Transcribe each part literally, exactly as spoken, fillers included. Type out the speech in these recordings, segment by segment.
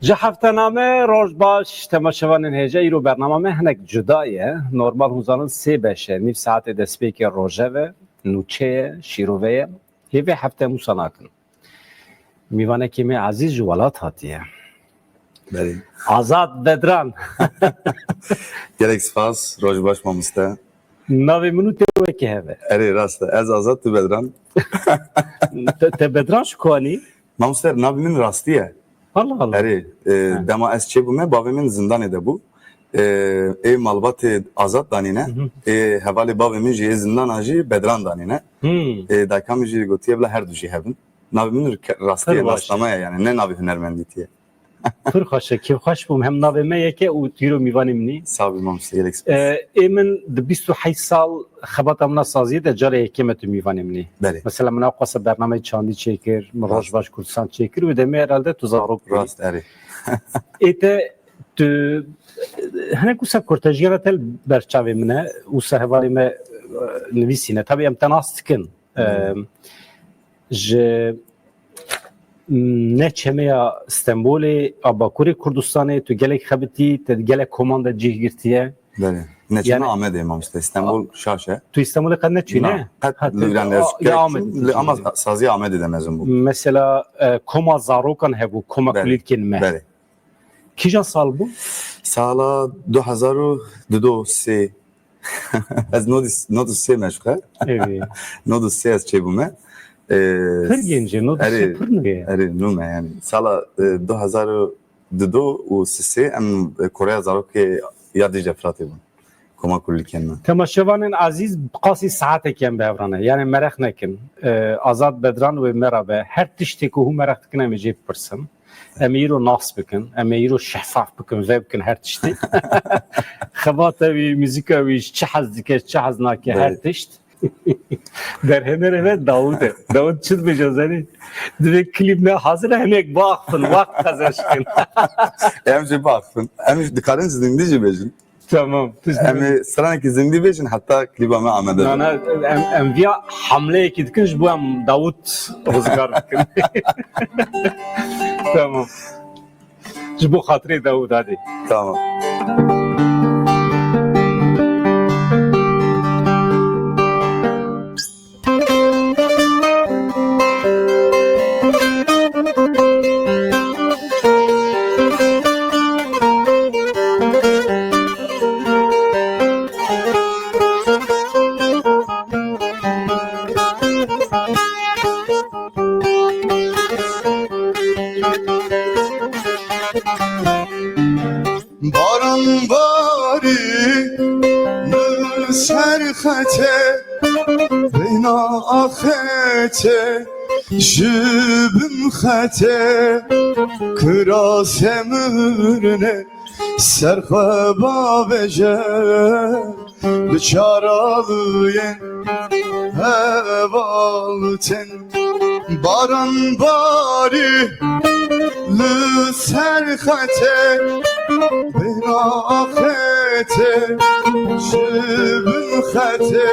Ji heftename roj baş, temaşevanên hêja, îro bernama me hinek cuda ye. Normal hûn zanin sê beş e, nîv saetê destpêkê rojeve, nûçe ye, şîrove ye. Hê vê hefte em wisa nakin. Mîvanekî me ezîz ji welat hatiye. Belê. Azad Bedran. Gelek spas, roj baş mamoste. Navê min û te wekî hev e. Erê, rast e. Ez Azad, tu Bedran. Te, te Bedran ji ku anî? Mamoste, navê min rastî ye. Allah Allah. Erê, e, Ha. dema ez çêbûme, bavê min zindanê de bû. E, ê malbatê Azad danîne. Hı hı. Ê hevalê bavê min jî ê zindana jî Bedran danîne. Hmm. Ê dayika min jî gotiye bila her du jî hebin. Navê min ke-, rastî ye, Pir baş e. nasname ye yani, ne navê hunermendîtî ye. Pir xweş e, kêfxweş bûm. Hem navê me yek e û tu îro mîvanê min î. Sağ ol mamoste, gelek spas. Ee, ê min di bîst û heşt sal xebata min a saziyê de carê yekê me tu mîvanê min î. Belê. Mesela min ewqasa bernameyê çandî çêkir, min Rast. Roj Baş Kurdistan çêkir, wê demê herhalde tu zarok bûyî. Rast, erê. Ê te tu hinek wisa kurtejiya te li ber çavê min e, wisa hevalê me, e, nivîsîne. Tabî em te nas dikin. Ee, Hmm. Ji neçemeya Stenbolê a Bakurê Kurdistanê tu gelek xebitî, te gelek koman de cih girtiye. Belê. Neçeme Yani Amedê mamoste. Stenbol şaş e. Tu Stenbolê qet neçûyî, ne? Na, qet Ha, tu li Ûran a- ez ya Amedê çûm, li ama sa-, sazî Amedê de mezin bûm. Mesela, e, koma zarokan hebû, koma Belê. kulîlkên me. Belê. Kîjan sal bû? Sala du hezar û du sê. Ez nod û sê me ji xwe. Evê. Nod û sê ez çêbûme. Ee, Pir genc e, nod û sê erê, pir nû ye. Erê, nû me yani. Sala, e, du hezar û du û sê em, e, Koreya Zarokê ya Dicle Firatê bûn. Koma kulîlkên me. Temaşevanên ezîz, bi qasî saetekê em bi hev re ne. Yani mereq nekin. Ee, Azad Bedran wê me re be. Her tiştê ku hûn mereq dikin em ê jê bipirsin. Em ê îro nas bikin, em ê îro şeffaf bikin, vebikin her tiştî. Xebata wî, muzîka wî, çi hez dike, çi hez nake, her Belê. tişt. Berhênerê me Dawûd e. Dawûd çi dibêje zanî? Divê klîp ne hazir e, hinek biaxifin, wext qezeş kin. Em jî biaxifin. Em jî dikarin zindî jî bêjin. Tamam. Em ê stranekî zindî bêjin heta klîba me amade be. Na, na, em, em viya hamleyekî dikin ji bo em Dawûd rizgar bikin. Tamam. Ji bo xatirê Dawûd, hadi. Tamam. Baran barî li ser xetê, bêhna axetê, ji bin xetê kirasê mirine, ser xwe bavêje. Bi çaraliyên heval tên. Baran barî li ser xetê, bêhna axetê, ji bin xetê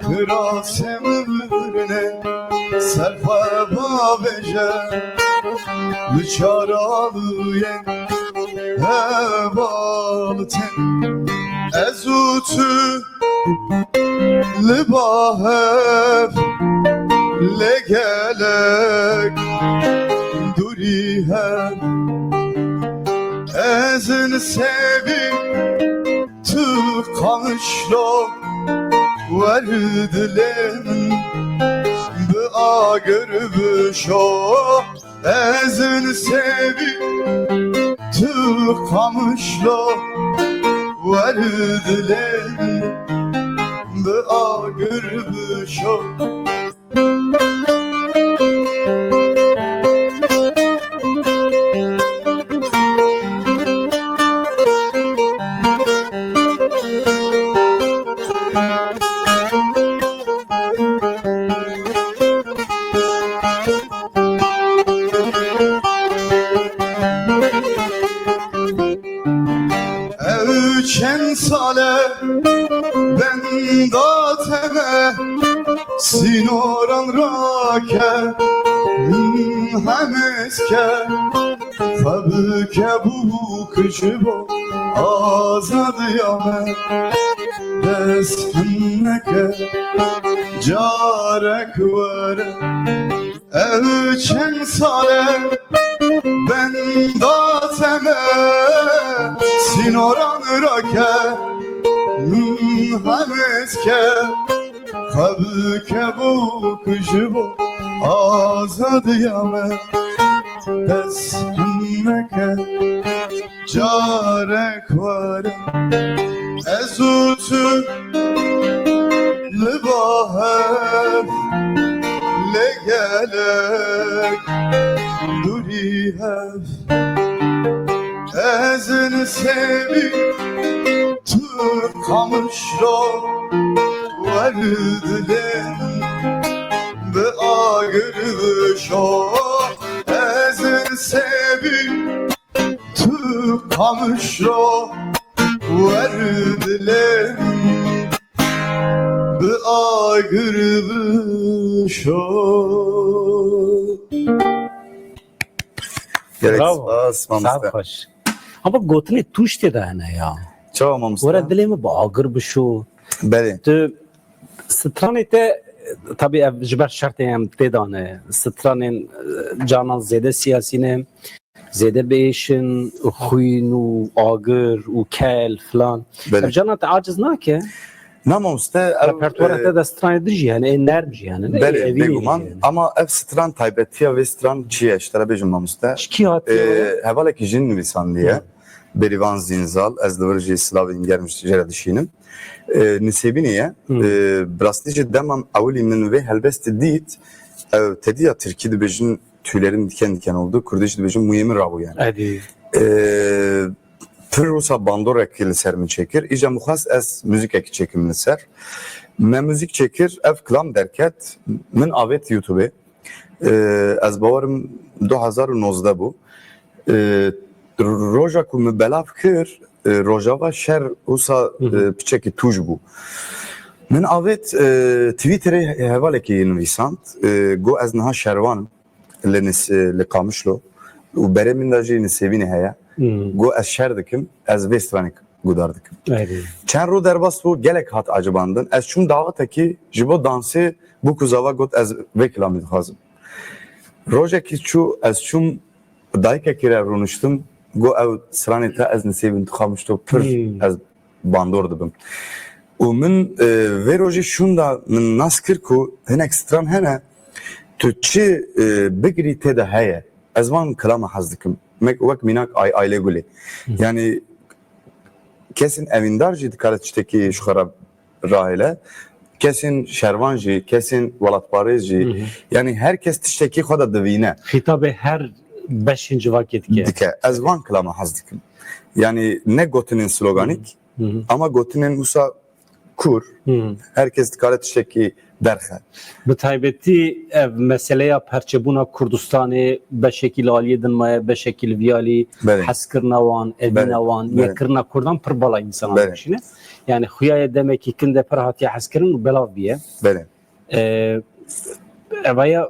kirasê mirine, ser xwe bavêje. Bi çaraliyên heval tên. Ez û tu li ba hev, lê gelek dûrî hev. Ez in sevî tu Qamişlo, wer dilê min bi agir bişo. Ez in sevî tu Qamişlo, wer dilê min bi agir bişo. Ew çend sale benda teme, sînoran rake, hemez ke. Xwe bike bûk ji bo azadiya me, dest min neke carek were. Ev çend sal e benda te me, sînoran rake min hemez ke. Xwe bike bûk ji bo azadiya me, dest min neke carek were. Ez û tu li ba hev, lê gelek dûrî hev. Ez nisêbî tu Qamişlo wer dilê min bi agir bişo. Ez nisêbî tu Qamişlo wer dilê min bi agir bişo. Gelek Bravo. Spas, Saet mamoste. Xweş. Ama gotinê tûj tê de hene ya. Çawa mamoste? Were dilê min bi agir bişo. Belê. Tu stranê te, tabii ev ji ber şertê em tê de ne. Stranên, e, canan zêde siyasî ne. Zêde biêşin, xwîn û agir û kel filan. Belê. Ev canan te aciz nake? Na mamoste, ev, Repertuara e, te de stranê din jî hene, ê nerm jî hene, ne? Belê, evînê bêguman. Jî hene. Ama ev stran, taybetiya vê stran çi ye? Ji te re bêjim mamoste. Ji kî hatiye? E, hevalekî jin nivîsandiye. Hı. Berivan Zînzal, ez li vir jî silavên germ jê re dişînim. E, nisêbînê ye. Hı. E, bi rastî jî dema ewilî min vê helbestê dît, ew tediya tirkî dibêjin, tüylerim diken diken oldu. Kurdî jî dibêjin, mûyê min rabû yani. Edî. E, Pir wisa bandorek li ser min çêkir. Îca min xwest ez muzîkekî çêkim li ser. Me muzîk çêkir, ev kilam derket, min avêt YouTubeê. Ee, ez bawerim du hezar û nozdeh bû. Ee, roja ku min belav kir, e, Rojava şer wisa, Hı hı. e, piçekî tûj bû. Min avêt, e, Twitterê hevalekî nivîsand, e, got, ez niha şervan im. Li Nis-, li Qamişlo û berê min de jî nisêbînê heye. Hmm. Got, ez şer dikim, ez vê stranê guhdar dikim. Erê. Çend roj derbas bû, gelek hat acibandin. Ez çûm dawetekî ji bo dansê, bûk û zava, got, ez vê kilamî dixwazim. Rojekî çû, ez çûm dayikekî re rûniştim, got, ew stranê te ez nisêbîn tu Qamişlo pir Hmm. ez bandor dibim. Û min, e, vê rojê şûnda min nas kir ku hinek stran hene, tu çi, e, bigirî tê de heye. Ez van kilama hez dikim. Mek-, wek mînak Ay-, Aylê Gulê. Hı. Yani kesên evîndar jî dikare tiştekî ji xwe re rahêle. Kesên şervan jî, kesên welatparêz jî. Hı hı. Yani her kes tiştekî xwe de divîne. Xîtabê her beşên civakê dike. Dike. Ez van kilama hez dikim. Yani ne gotinên sloganîk, Hı hı. Ama gotinên wisa kûr, Hı hı. her kes dikare tiştekî derxe. Bi taybetî ev meseleya perçebûna Kurdistanê beşekî li aliyê din maye, beşekî li vî alî Belê. hezkirina wan, evîna Belê. wan, Belê. yekirina Kurdan pir bala însanan Belê. dikişîne. Yani xuya ye demekî kin de pir hatiye hezkirin û belav biye. Belê. E, Evaya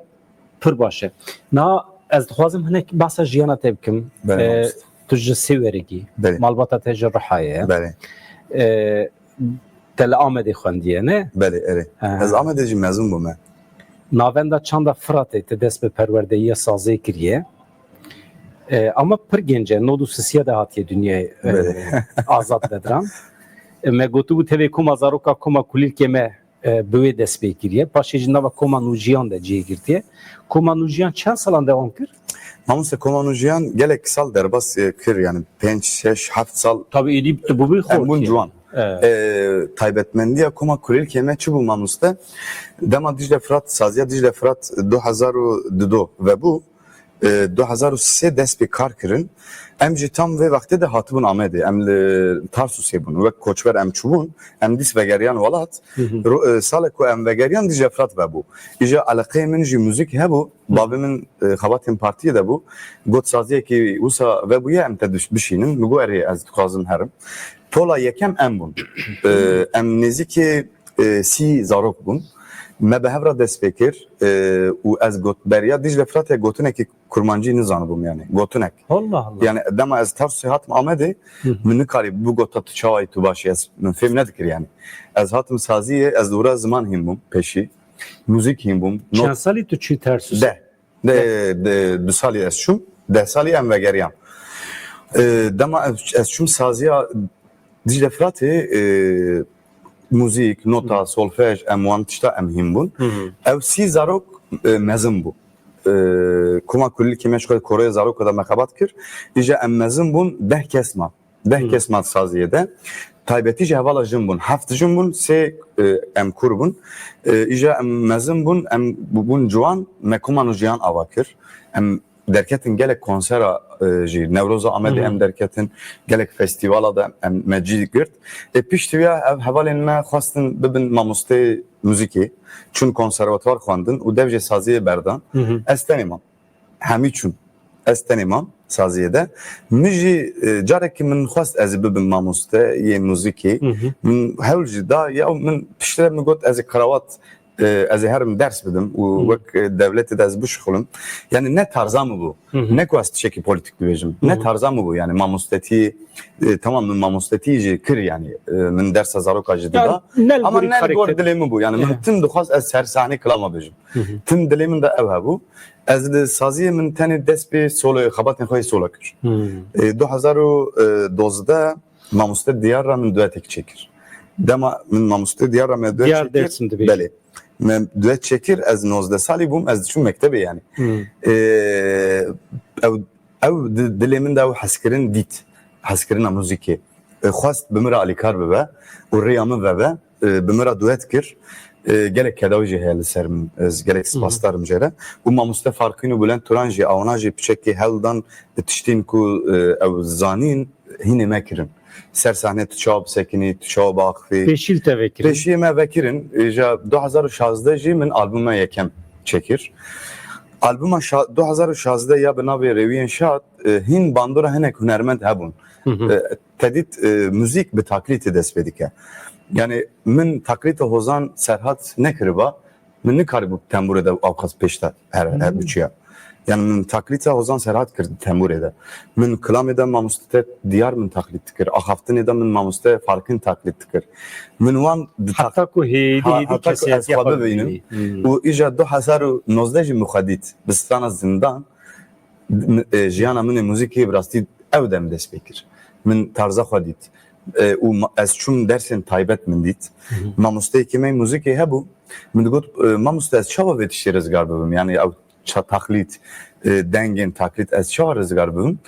pir baş e. Na ez dixwazim hinek bahsa jiyana te bikim. Belê, E, mamoste. Tu ji Sêwerekî, Belê. malbata te ji Rihayê ye. Belê. E, Te li Amedê xwendiye, ne? Belê, erê. Aha. Ez Amedê jî mezûn bûme. Navenda Çanda Firatê te dest bi perwerdeyiya sazê kiriye. E, ama pir genc e, nod û sisiya de hatiye dinyayê, e, Belê. Azad Bedran. E, me gotibû tevê koma zaroka koma kulîlkê me, e, bi wê dest pê kiriye. Paşê jî nava koma Nûjiyan de cihê girtiye. Koma Nûjiyan çend salan dewam kir? Mamoste, koma Nûjiyan gelek sal derbas, e, kir, yani pênc, şeş, heft sal. Tabii êdî tu bûbî xort. Em bûn ciwan. Evet. E, taybetmendiya koma kulîlkê me çi bû mamoste? Dema Dicle Fırat, saziya Dicle Fırat du hezar û dudo vebû, e, du hezar û sê dest pê kar kirin. Em jî tam vê wextê de hatibûn Amedê. Em li Tarsusê bûn. Wek koçber em çûbûn. Em dîs vegeriyan welat. Hı hı. Ro-, e, salek ku em vegeriyan Dicle Fırat vebû. Îja eleqeyê min jî muzîk hebû. Hı. Bavê min, e, xebatên partiyê de bû. Got, saziyekî wisa vebûye, em te diş-, bişînin. Min got, erê, ez dixwazim herim. Pola yekem em bûn. E, em nêzîkî, e, sî zarok bûn. Me bi hev re dest pê kir, e, û ez got, beriya Dîcle Firatê gotinekî kurmancî nizanibûm, yani gotinek. Allah Allah. Yani dema ez Tarsusê hatim Amedê, Hı hı. min nikarî bigota tu çawa yî, tu baş î, ez min fêm nedikir yani. Ez hatim saziyê, ez li wira ziman hîn bûm pêşî. Muzîk hîn bûm. Not Çend salî tu çû Tarsus? De. De, de, du salî ez çûm. Deh salî em vegeriyan. E, dema ez, ez çûm saziya Dîcle Firatê, e, muzîk, nota, solfej, em wan tişta em hîn bûn. Hı hı. Ew sî zarok, e, mezin bû. E, Koma Kulîlkê me ji xwe koroya zarok de me xebat kir. Îja em mezin bûn, deh kes man. Deh Hı. kes man saziyê de. Taybetî jî hevala jin bûn. Heft jin bûn, sê, e, em kur bûn. E, îja em mezin bûn, em bû-, bûn ciwan, me Koma Nûjiyan ava kir. Em derketin gelek konsera, e, jî. Newroza Amedê Hı hı. em derketin, gelek festîvala de em, me cî girt. E, piştî ya ev hevalên me xwestin bibin mamosteyê muzîkê. Çûn konservatuar xwendin û dev jê saziyê berdan. Hı hı. Ez tenê mam. Hemî çûn. Ez tenê mam saziyê de. Min jî, e, carekî min xwest ez ê bibim mamoste yê muzîkê. Hı hı. Min hewl jî da, ya min piştre min got ez ê qrawat, e, ez ê herim ders bidim û Hı. wek, e, dewletê de ez bişuxulim. Yani ne tarza min bû. Hı hı. Ne ku ez tiştekî polîtîk dibêjim. Hı Ne hı. tarza min bû yani mamostetî, e, tamam min mamostetî jî kir yani, e, min dersa zaroka jî dida. Ya, ne li Ama gorî ne li gor karakter. Dilê min bû. Yani min Ya. tim dixwest ez ser sahnê kilama bêjim. Hı hı. Tim dilê min de ew hebû. Ez li saziyê min tenê dest pê solo, xebatên xwe yê solo kir. Hı. E, du hezar û dozdeh mamoste Diyar re min duetek çêkir. Dema min mamoste Diyar re me duet Diyar çêkir. Dersim dibêjin. Belê. Me duet çêkir, ez nozdeh salî bûm, ez diçûm mektebê yani. Hı. E, ew, ew di-, dilê min de ew hezkirin dît. Hezkirina muzîkê. E, xwest bi min re alîkar bibe û rêya min vebe. E, bi min re duet kir. E, gelek kedawî jî heye li ser min. Ez gelek Hı hı. spasdar im jê re. Û mamoste Farqîn û Bulent Turan jî, awna jî piçekî hewl dan, e, tiştên ku, e, ew zanîn hînê me kirin. Ser sahne tu çawa bisekinî, tu çawa biaxivî. Pêşî li te vekirin. Pêşiyê me vekirin, e, ja du hezar û şazdeh jî min albuma yekem çêkir. Albuma şa-, du hezar û şazdeh ya bi navê Rêwiyên Şad, e, hîn bandora hinek hunermend hebûn. Hı hı. E, te dît, e, muzîk bi taklîtê dest pê dike. Yani min taklîta Hozan Serhat nekiriba, min nikarîbû tembûrê de ewqas pêş de her, her Hmm. biçiya. Yani min taklîta Hozan Serhat kir tembûrê de. Min kilamê de mamoste Diyar min taklît dikir. Axaftinê de min mamoste Farqîn taklît dikir. Min wan di tak- Heta ku hêdî Ha- hêdî heta ku ez kesiyetiya xwe xwe bibînim. bibînî. Hmm. Û îja du hezar û nozdeh jî min xwe dît. Bi strana Zindan, m-, e, jiyana min ê muzîkê bi rastî ew dem dest pê kir. Min tarza xwe dît. E, û ma-, ez çûm dersên taybet min dît. Hı hı. Mamosteyekî me muzîkê hebû. Min digot, e, mamoste ez çawa vê tiştê rizgar bibim? Yani ew ça-, taklît, e, dengên taklît ez çawa rizgar bibim?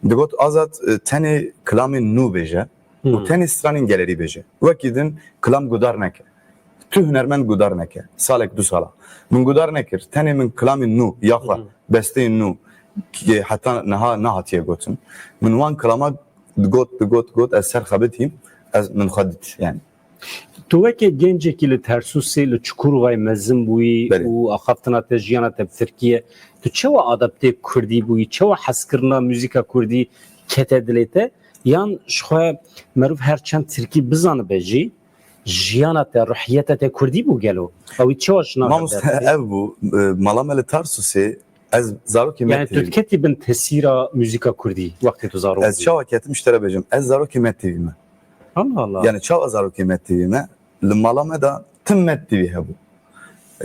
Digot, Azad, e, tenê kilamên nû bêje Hı. û tenê stranên gelerî bêje. Wekî din kilam gudar neke. Tu hunermend gudar neke. Salek du sala. Min gudar nekir. Tenê min kilamên nû, ya xwe, Hı. besteyên nû, ki heta niha nehatiye gotin. Min wan kilama digot, digot, digot, ez ser xebitîm, ez min xwe dît, yani. Tu weke gencekî li Tersûsê, li Çukurova mezin bûyî Belê. û axaftina te, jiyana te bi tirkî ye. Tu çawa adaptê kurdî bûyî? Çawa hezkirina muzîka kurdî kete dilê te? Yan ji xwe meriv her çend tirkî bizanibe jî, jiyana te, ruhiyeta te kurdî bû gelo? Ew ê çawa ji nav Mamoste derdikeve? Ev bû, e, mala me li Tarsusê, ez zarokê Yani tu Metivî. diketî bin tesîra muzîka kurdî wextê tu zarok Ez bûyî? Çawa ketim ji te re bêjim, ez zarokê Metivî me. Allah Allah. Yani çawa zarokê Metivî me? Li mala me de tim Metivî hebû.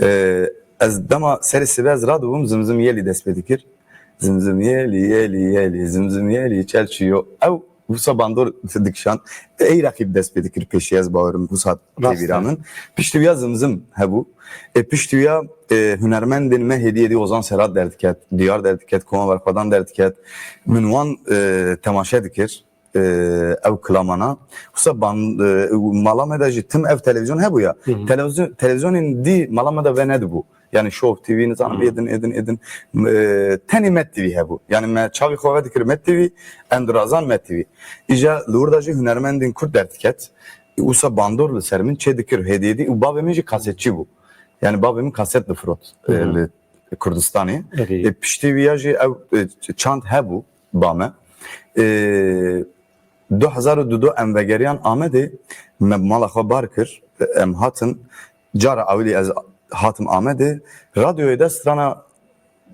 E, ez dema serê sibe ez radibûm, Zimzim Yelî dest pê dikir. Zimzim Yelî, Yelî, Yelî, Zimzim Yelî, çel çiyo. Ew wisa bandor dikişand. Ey reqîb dest pê dikir pêşî, ez bawerim wisa Rast têbîra e. Min. Piştî wî ya Zimzim hebû. E, piştî wî ya, e, hunermendên me hêdî hêdî Ozan Serhat derdikhet, Diyar derdikhet, Koma Berxwedan derdikhet. Min wan, e, temaşe dikir. E, ew kilamana. Wisa ban, e, mala me de jî tim ev televîzyon hebû ya. Hı hı. Televîzyon, televîzyonên dî mala me de venedibû. Yani Show T V, nizanim, Hı. êdin, êdin, êdin. E, tenê Met T V hebû. Yani me çavî xwe vedikir Met T V, em dirazan Met T V. Îja li wir de jî hunermendên Kurd derdiket. Wisa bandor li ser min çê dikir hêdî hêdî û bavê min jî kasetçî bû. Yani bavê min kaset difirot, e, Hı hı. li Kurdistanê. Erê. E, piştî vî ya jî ew, e, çand hebû ba me. E, du hezar û dudu em vegeriyan Amedê, me mala xwe bar kir, e, em hatin. Cara ewilî ez hatim Amedê, radyoyê de strana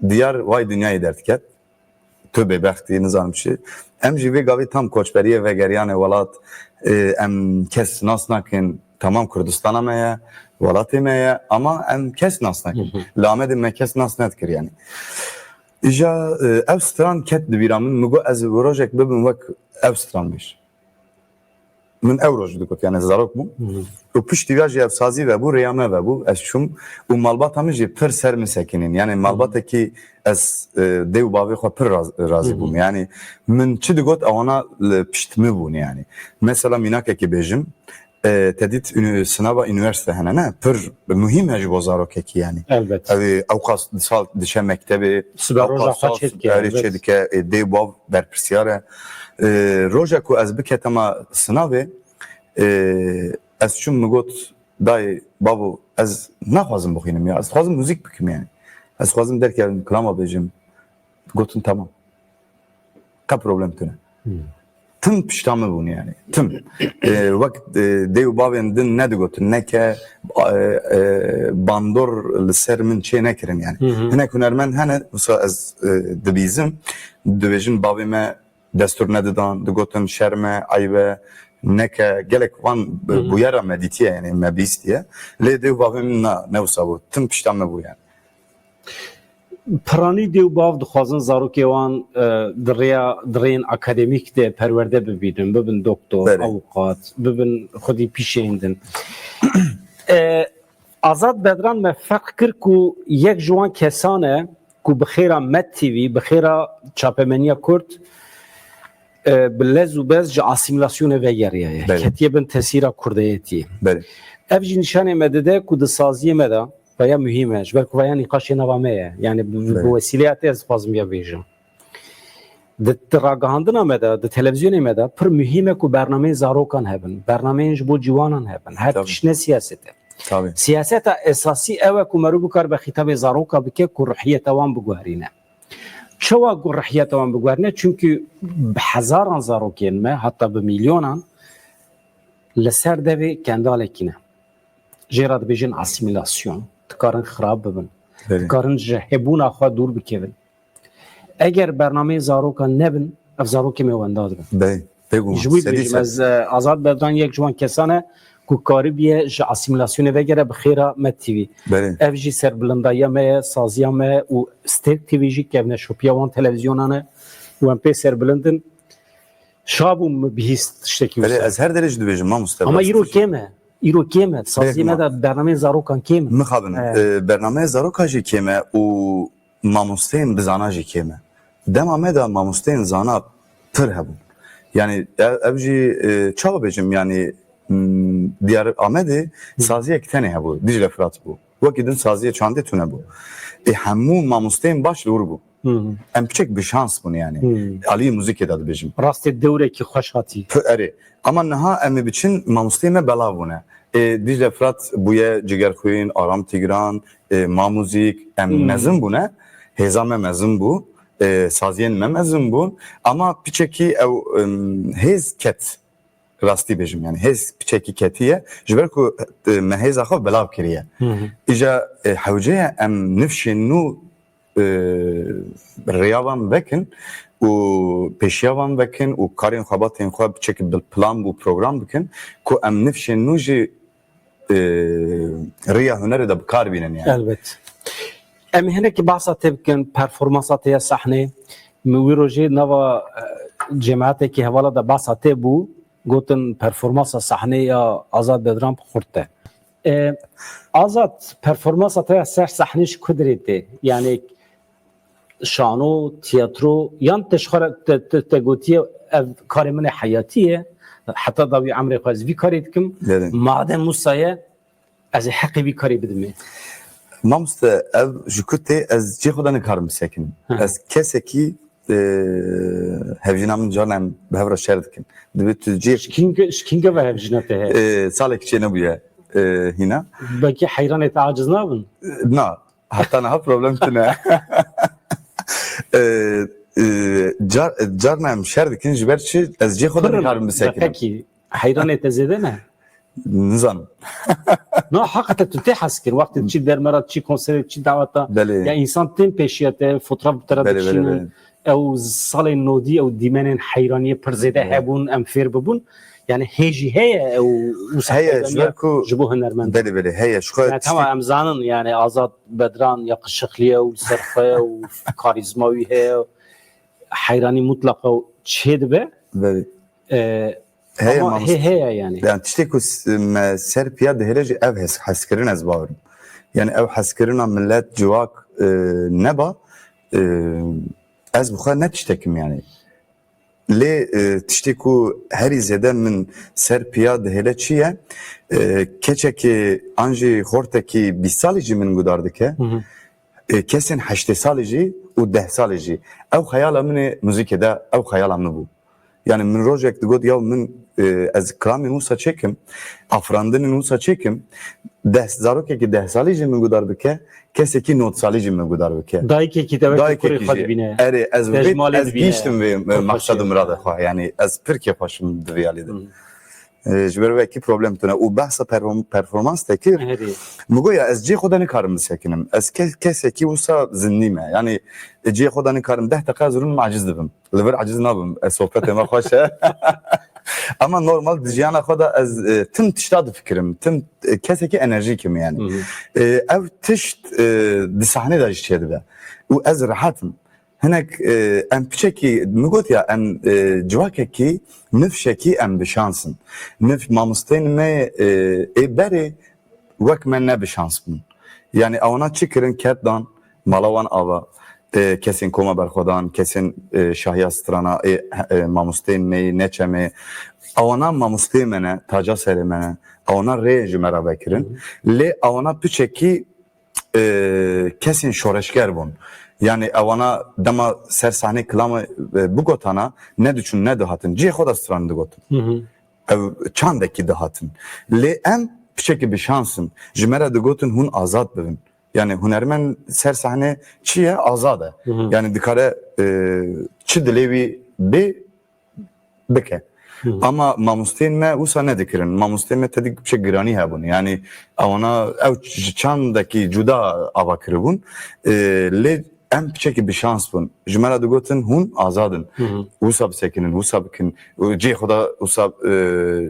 Diyar Vay Dinyayê derdiket. Tu bêbextî, nizanim çi. Em jî vê gavê tam koçberiyê vegeriyane welat. E, em kes nas nakin. Tamam, Kurdistana me ye, welatê me ye, ama em kes nas nakin. Li Amedê me kes nas nedikir yani. Îja, e, ev stran ket di bîra min, min got ez rojek bibim wek ev stranbêj. Min ew roj digot, yani zarok bûm. Û piştî vê jî ev sazî vebû, rêya me vebû, ez çûm û malbata min jî pir ser min sekinîn. Yani malbatekî ez, e, dê û bavê xwe pir raz-, razî bûm. Yani min çi digot, ewana li pişt min bûn yani. Mesela mînakekî bêjim, e, te dît ünü-, sinava unîversîte hene, ne? Pir muhîm e ji bo zarokekî yani. Elbet. Ew ê ewqas sal diçe mektebê, Sibe ewqas roja xwe sal çêdike, erê elbet. Çêdike, e, dê û bav berpirsiyar e. E, roja ku ez biketema sinavê, e, ez çûm min got, dayê, bavo, ez naxwazim bixwînim ya, ez dixwazim muzîk bikim yani. Ez dixwazim derkevim, kilama bêjim. Gotin, tamam. Qe problem tune. Tim pişta min bûn yani. Tim. E, wek, e, dê û bavên din nedigotin, neke, e, e, bandor li ser min çê nekirin yani. Hinek hunermend hene, wisa ez, e, dibîzim, dibêjin bavê me destûr nedidan, digotin şerm e, eyb e, neke, gelek van, e, bûyera me dîtiye yani, me bîstiye. Lê dê û bavê min na, ne wisa bû. Tim pişta min bû yani. Piranî dê û bav dixwazin zarokê wan, e, di rêya, di rêyên akademîk de perwerde bibînin, bibin doktor, Belê. Avukat, bibin xwedî pîşeyên din. E, Azad Bedran me ferq kir ku yek ji wan kesan e ku bi xêra Med T V, bi xêra çapemeniya Kurd, e, bi lez û bez ji asîmîlasyonê vegeriyaye. Belê. Ketiye bin tesîra kurdeyetiyê. Belê. Ev jî nîşanê me dide ku di saziyê me de, vaya muhîm e, ji ber ku vaya nîqaşê nava me ye. Yani bi, bi, bi Belê. Wesîleya te ez dixwazim ya bêjim. Di, di ragihandina me de, di televîzyonê me de pir muhîm e ku bernameyên zarokan hebin, bernameyên ji bo ciwanan hebin. Her Tabii. Tişt ne siyaset e. Tabii. Siyaseta esasî ew e ku merû bikaribe xîtabê zaroka bike ku ruhiyeta wan biguherîne. Çawa ku ruhiyeta wan biguherîne? Çünkü bi hezaran zarokên me, hatta bi milyonan li ser devê kendalekî ne. Jê re dibêjin asîmîlasyon. Dikarin xirab bibin. Belê. Dikarin ji hebûna xwe dûr bikevin. Eger bernameyên zarokan nebin, ev zarokê me wenda dibin. Belê. Pêk bûm. Ji wî dibêjim ez, e, Azad Bedran yek ji wan kesan e ku karibiye ji asîmîlasyonê vegere bi xêra Med T V. Belê. Ev jî serbilindayiya me ye, saziya me û Stêrk T V jî kevneşopiya wan televîzyonan e û em pê serbilind in. Şa bûm min bihîst tiştekî Belê, wisa. Ez her derê jî dibêjim, mamoste. Ama îro kêm e. Îro kêm e. Saziyê me de bernameyên zarokan kêm e. Mixabin. Evet. E, bernameya zaroka jî kêm e û mamosteyên bi zana jî kêm e. Dema me de mamosteyên zana pir hebûn. Yani ev, ev jî, e, çawa bêjim, yani, m, Diyar Amedê saziyek tenê hebû. Dicle Firat bû. Wekî din saziyê çandê tune bû. Ê hemû mamosteyên baş li wir bû. Hı hı. Em piçek bi şans bûn yani. Hı. Aliyê muzîkê de dibêjim. Rastê dewrekî xweş hatî. P-, erê. Ama niha em ê biçin mamosteyê me belav bûne. Ê Dicle Firat bûye Cigerxwîn, Aram Tîgran, ê, ma muzîk, em Hı. mezin bûne. Hêza me mezin bû. Ê, saziyên me mezin bûn. Ama piçekî ew, em, hêz ket. Rastî bêjim, yani hêz piçekî ketiye, ji ber ku, e, me hêza xwe belav kiriye. Hı hı. Îja, e, hewce ye em nifşên nû, e, rêya van vekin û pêşiya van vekin û karên xwebatên xwe piçekî bil plan û program bikin ku em nifşên nû jî, e, rêya hunerê de bi kar bînin yani. Elbet. Em ê hinekî behsa te bikin, performansa te ya sahnê. Min wî rojê nava, e, cemaetekî hevala de behsa te bû. Gotin performansa sahnê ya Azad Bedran xurt e. E, Azad, performansa te ya ser sahnê ji ku dirê tê? Yani şano, tiyatro, yan te ji xwe re te, te, te gotiye ev karê min e heyatî ye, heta dawî emrê xwe ez vî karê dikim. Belê. Madem wisa ye, ez ê heqê vî karê bidimê. Mamoste, ev ji ku tê ez cê xwe de nikarim bisekinim. Hı. Ez kesekî, e, hevjîna min carna em bi hev re şer dikin. Divê tu cê Ji kînge, ji kînge ve hevjîna te heye? E, salek çê nebûye, e, hîna. Belkî heyranê te aciz nabin? E, na, heta niha problem tune. E, e, car, carna em şer dikin ji ber çi? Ez cê xwe de Pir in, nikarim bisekinim. Pekî, heyranê te zêde ne? Nizanim. Na, hakikaten tu tê hez kir. Wextê çi dermera, çi konserê, çi daweta. Belê. Ya insan tên pêşiya te, fotoğraf bi te re Belê, belê, dikişînin. belê. Ew salên nodî, ew dîmenên heyraniyê pir zêde Evet. hebûn, em fêr bibûn. Yani hê jî heye ew wisa Heye, heyraniya ji ber ku ji bo hunermend. Belê, belê, heye. Ji xwe Yani tiştî- tamam, em zanin yani Azad Bedran yakışıklı ye û li ser xwe û karizma wî heye. Heyranî mutlaqa çê dibe. Belê. E, Heye ama mamoste. He, heye yani. Yani tiştê ku s- me ser piya dihêle jî ev hes, hezkirin ez bawerim. Yani ev hezkirina millet civak e, neba e, ez bi xwe ne tiştekim yani. Lê e, tiştê ku herî zêde min ser piya dihêle çi ye? E, keçekî an jî xortekî bîst salî jî min gudar dike. Hı hı. E, kesên heştê salî jî û deh salî jî. Ew xeyala min ê muzîkê de, ew xeyala min bû. Yani min rojek digot, ya min e, ez kilamên wisa çêkim, afirandinên wisa çêkim, deh, zarokekî deh salî jî min gudar bike, kesekî nod salî jî min gudar bike. Dayikekî te wekî Dayikekî kurê xwe jî. dibîne. Erê, ez Te ji wê, malê ez dibîne. gihîştim vê e, Pir maqsed û xweş miradê e. Xwe. Yani ez pir kêfxweş im di vî alî de. Hı. E, ji ber wekî problem tune. Û behsa perform- performans te kir. Herî. Min got ya ez cihê xwe de nikarim bisekînim. Ez ke- kesekî wisa zindî me. Yani e, cihê xwe de nikarim. Deh deqa ez rûnim aciz dibim. Li vir aciz nabim. Ez sohbetê me xweş e. Ama normal di jiyana xwe de ez e, tim tişta difikirim. Tim e, kesekî enerjîk im yani. Hı hı. E, ev tişt e, di sahnê de jî çêdibe. Û ez rehet im. Hinek e, em piçekî, min got ya, em e, civakekî nifşekî em bi şans in. Nif mamosteyên me e, ê berê wek me ne bi şans bûn. Yani ewana çi kirin, ket dan, mala wan ava, e, kesên koma berxwedan, kesên e, şahiya strana, e, e, mamosteyên me yê neçe me. Ewana mamosteyê me ne, taca serê me ne. Ewana rê ji me re vekirin. Lê ewana piçekî e, kesên şoreşger bûn. Yani ewana dema ser sahnê kilamê e, bigotana, ne diçûn ne dihatin. Cihê xwe de stran digotin. Hı hı. Ev çandekî dihatin. Lê em piçekî bi şans in. Ji me re digotin hûn azad bibin. Yani hunermend ser sahnê çi ye? Azad e. Hı hı. Yani dikare e, çi dilê wî bê bike. Hı hı. Ama mamosteyên me wisa nedikirin. Mamosteyên me tedik piçek giranî hebûn. Yani ewana ew ji çandekî cuda ava kiribûn. E, lê em piçekî bi şans bûn. Ji me re digotin hûn azad in. Hı hı. Wisa bisekinin, wisa bikin. Cihê xwe de wisa e,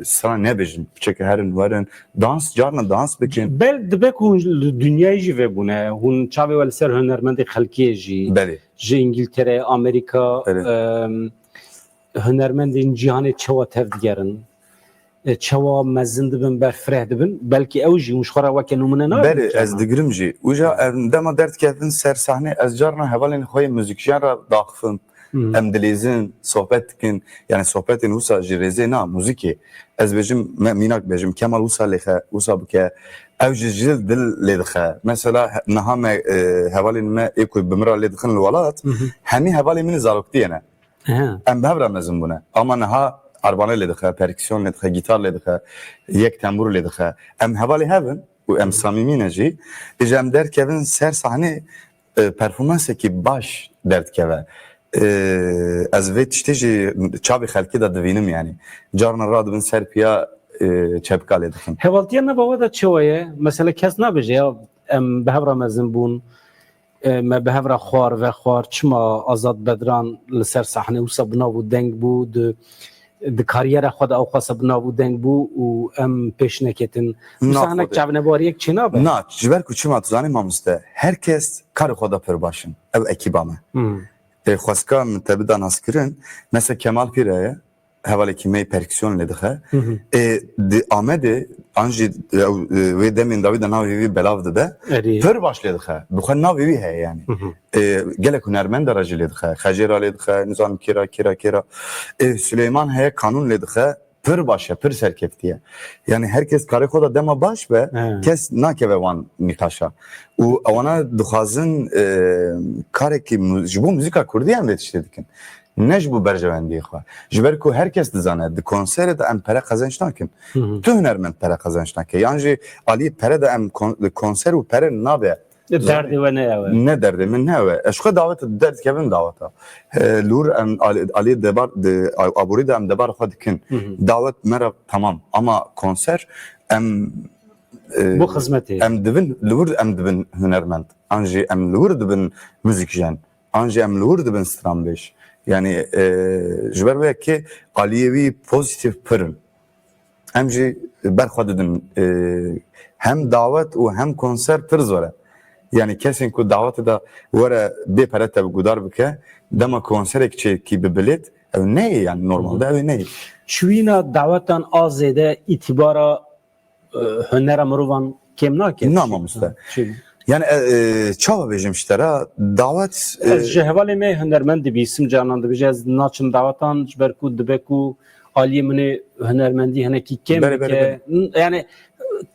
sana nebêjin. Piçekî herin werin. Dans, carna dans bikin. Bel dibe ku hûn li dinyayê jî vebûne. Hûn çavê we li ser hunermendê xelkê jî. Belê. Ji Îngiltere, Amerîka, Belê. em, hunermendên cîhanê çawa tev digerin? E, çawa mezin dibin, berfireh dibin? Belkî ew jî hûn ji xwe re weke nimûne nabin. Belê, ez digirim jî. Uca em dema derdikevin ser sahnê, ez carna hevalên xwe yê muzîkjiyan re daxifim. Em dilêzin, sohbet dikin. Yani sohbetên wisa ji rêzê na, muzîkê. Ez bêjim, me mînak bêjim, Kemal wisa lêxe, wisa bike. Ew ji jil dil lê dixe. Mesela he- niha me e, hevalên me ê ku bi min re lê dixin li welat, hemî hevalên min ê zaroktiyê ne. He. Em bi hev re mezin bûne. Ama niha erbane lê dixe, perküsyon lê dixe, gîtar lê dixe, yek tembûr lê dixe. Em hevalê hev in û em samîmî ne jî. Îja em derdikevin ser sahnê, e, performansekî baş derdikeve. E, ez vê tiştê jî çavê xelkê de divînim yani. Carna radibin ser piya e, çepika lê dixin. Hevaltiya nava we de çawa ye? Mesela kes nabêje ya em bi hev re mezin bûn, e, me bi hev re xwar, vexwar, çima Azad Bedran li ser sahnê wisa bi nav û deng bû, di, di kariyera xwe de ew xwasa bi nav û deng bû û em pêş neketin. Wisa Na hinek xwedê. Çavnebariyek çênabe? Na, ji ber ku çima tu zanî mamoste, her kes karê xwe de pir baş in. Ev ekîba me. Hmm. Ê, xwestka min te bida naskirin, mesela Kemal Pîre ye, hevalekî me yê perküsyon lê dixe. Ê, di Amedê, an jî ew, e, wê demên dawî de navê wî belav dibe. Erê. Pir baş lê dixe. Bi xwe navê wî heye yani. Ê, gelek hunermenda re jî lê dixe. Xecê re lê dixe, nizanim kê re, kê re, kê re. Ê, Silêman heye, Kanûn lê dixe. Pir baş e, pir serkeftî ye. Yani her kes karê xwe de dema baş be, He. kes nakeve wan nîqaşa. Û ewana dixwazin, e, karekî mu-, ji bo muzîka kurdî em vê tiştê dikin. Ne ji bo berjewendiyê xwe. Ji ber ku her kes dizane, di konserê de em pere qezenc nakin. Tu hunermend pere qezenc nake. Yan jî alî pere de em kon-, konser û pere nabe. Derdê we ne ew e. Ne derdê min ne ew e. Ez xwe dawet derdikevim daweta. E, li wir em alî, alî debar, di, aborî de em debar xwe dikin. Dawet me re tamam. Ama konser Em e, Bo xizmetê. Em dibin, li wir em dibin hunermend. An jî em li wir dibin muzîkjen. An jî em li wir dibin stranbêj. Yanî, e, ji ber wê yekê aliyê wî pozîtîf pir in. Em jî ber xwe didin, e, hem dawet û hem konser pir zor e. Yanî kesên ku dawetê de were bê pere te bi gudar bike, dema konserek çêkî bi bilêt, ew neyê, yanî normalde ew ê neyê. Çûyîna dawetan a zêde îtîbara e, hunera mirovan kêm nake. Na mamoste. Çi? Yani, e, e, çawa bêjim ji te re? Dawet, e, Ez ji hevalê me hunermend dibîsim, canan dibêje, ez naçim dawetan, ji ber ku dibe ku aliyê min ê hunermendî hinekî kêm Belê, belê, bike. N-, yani,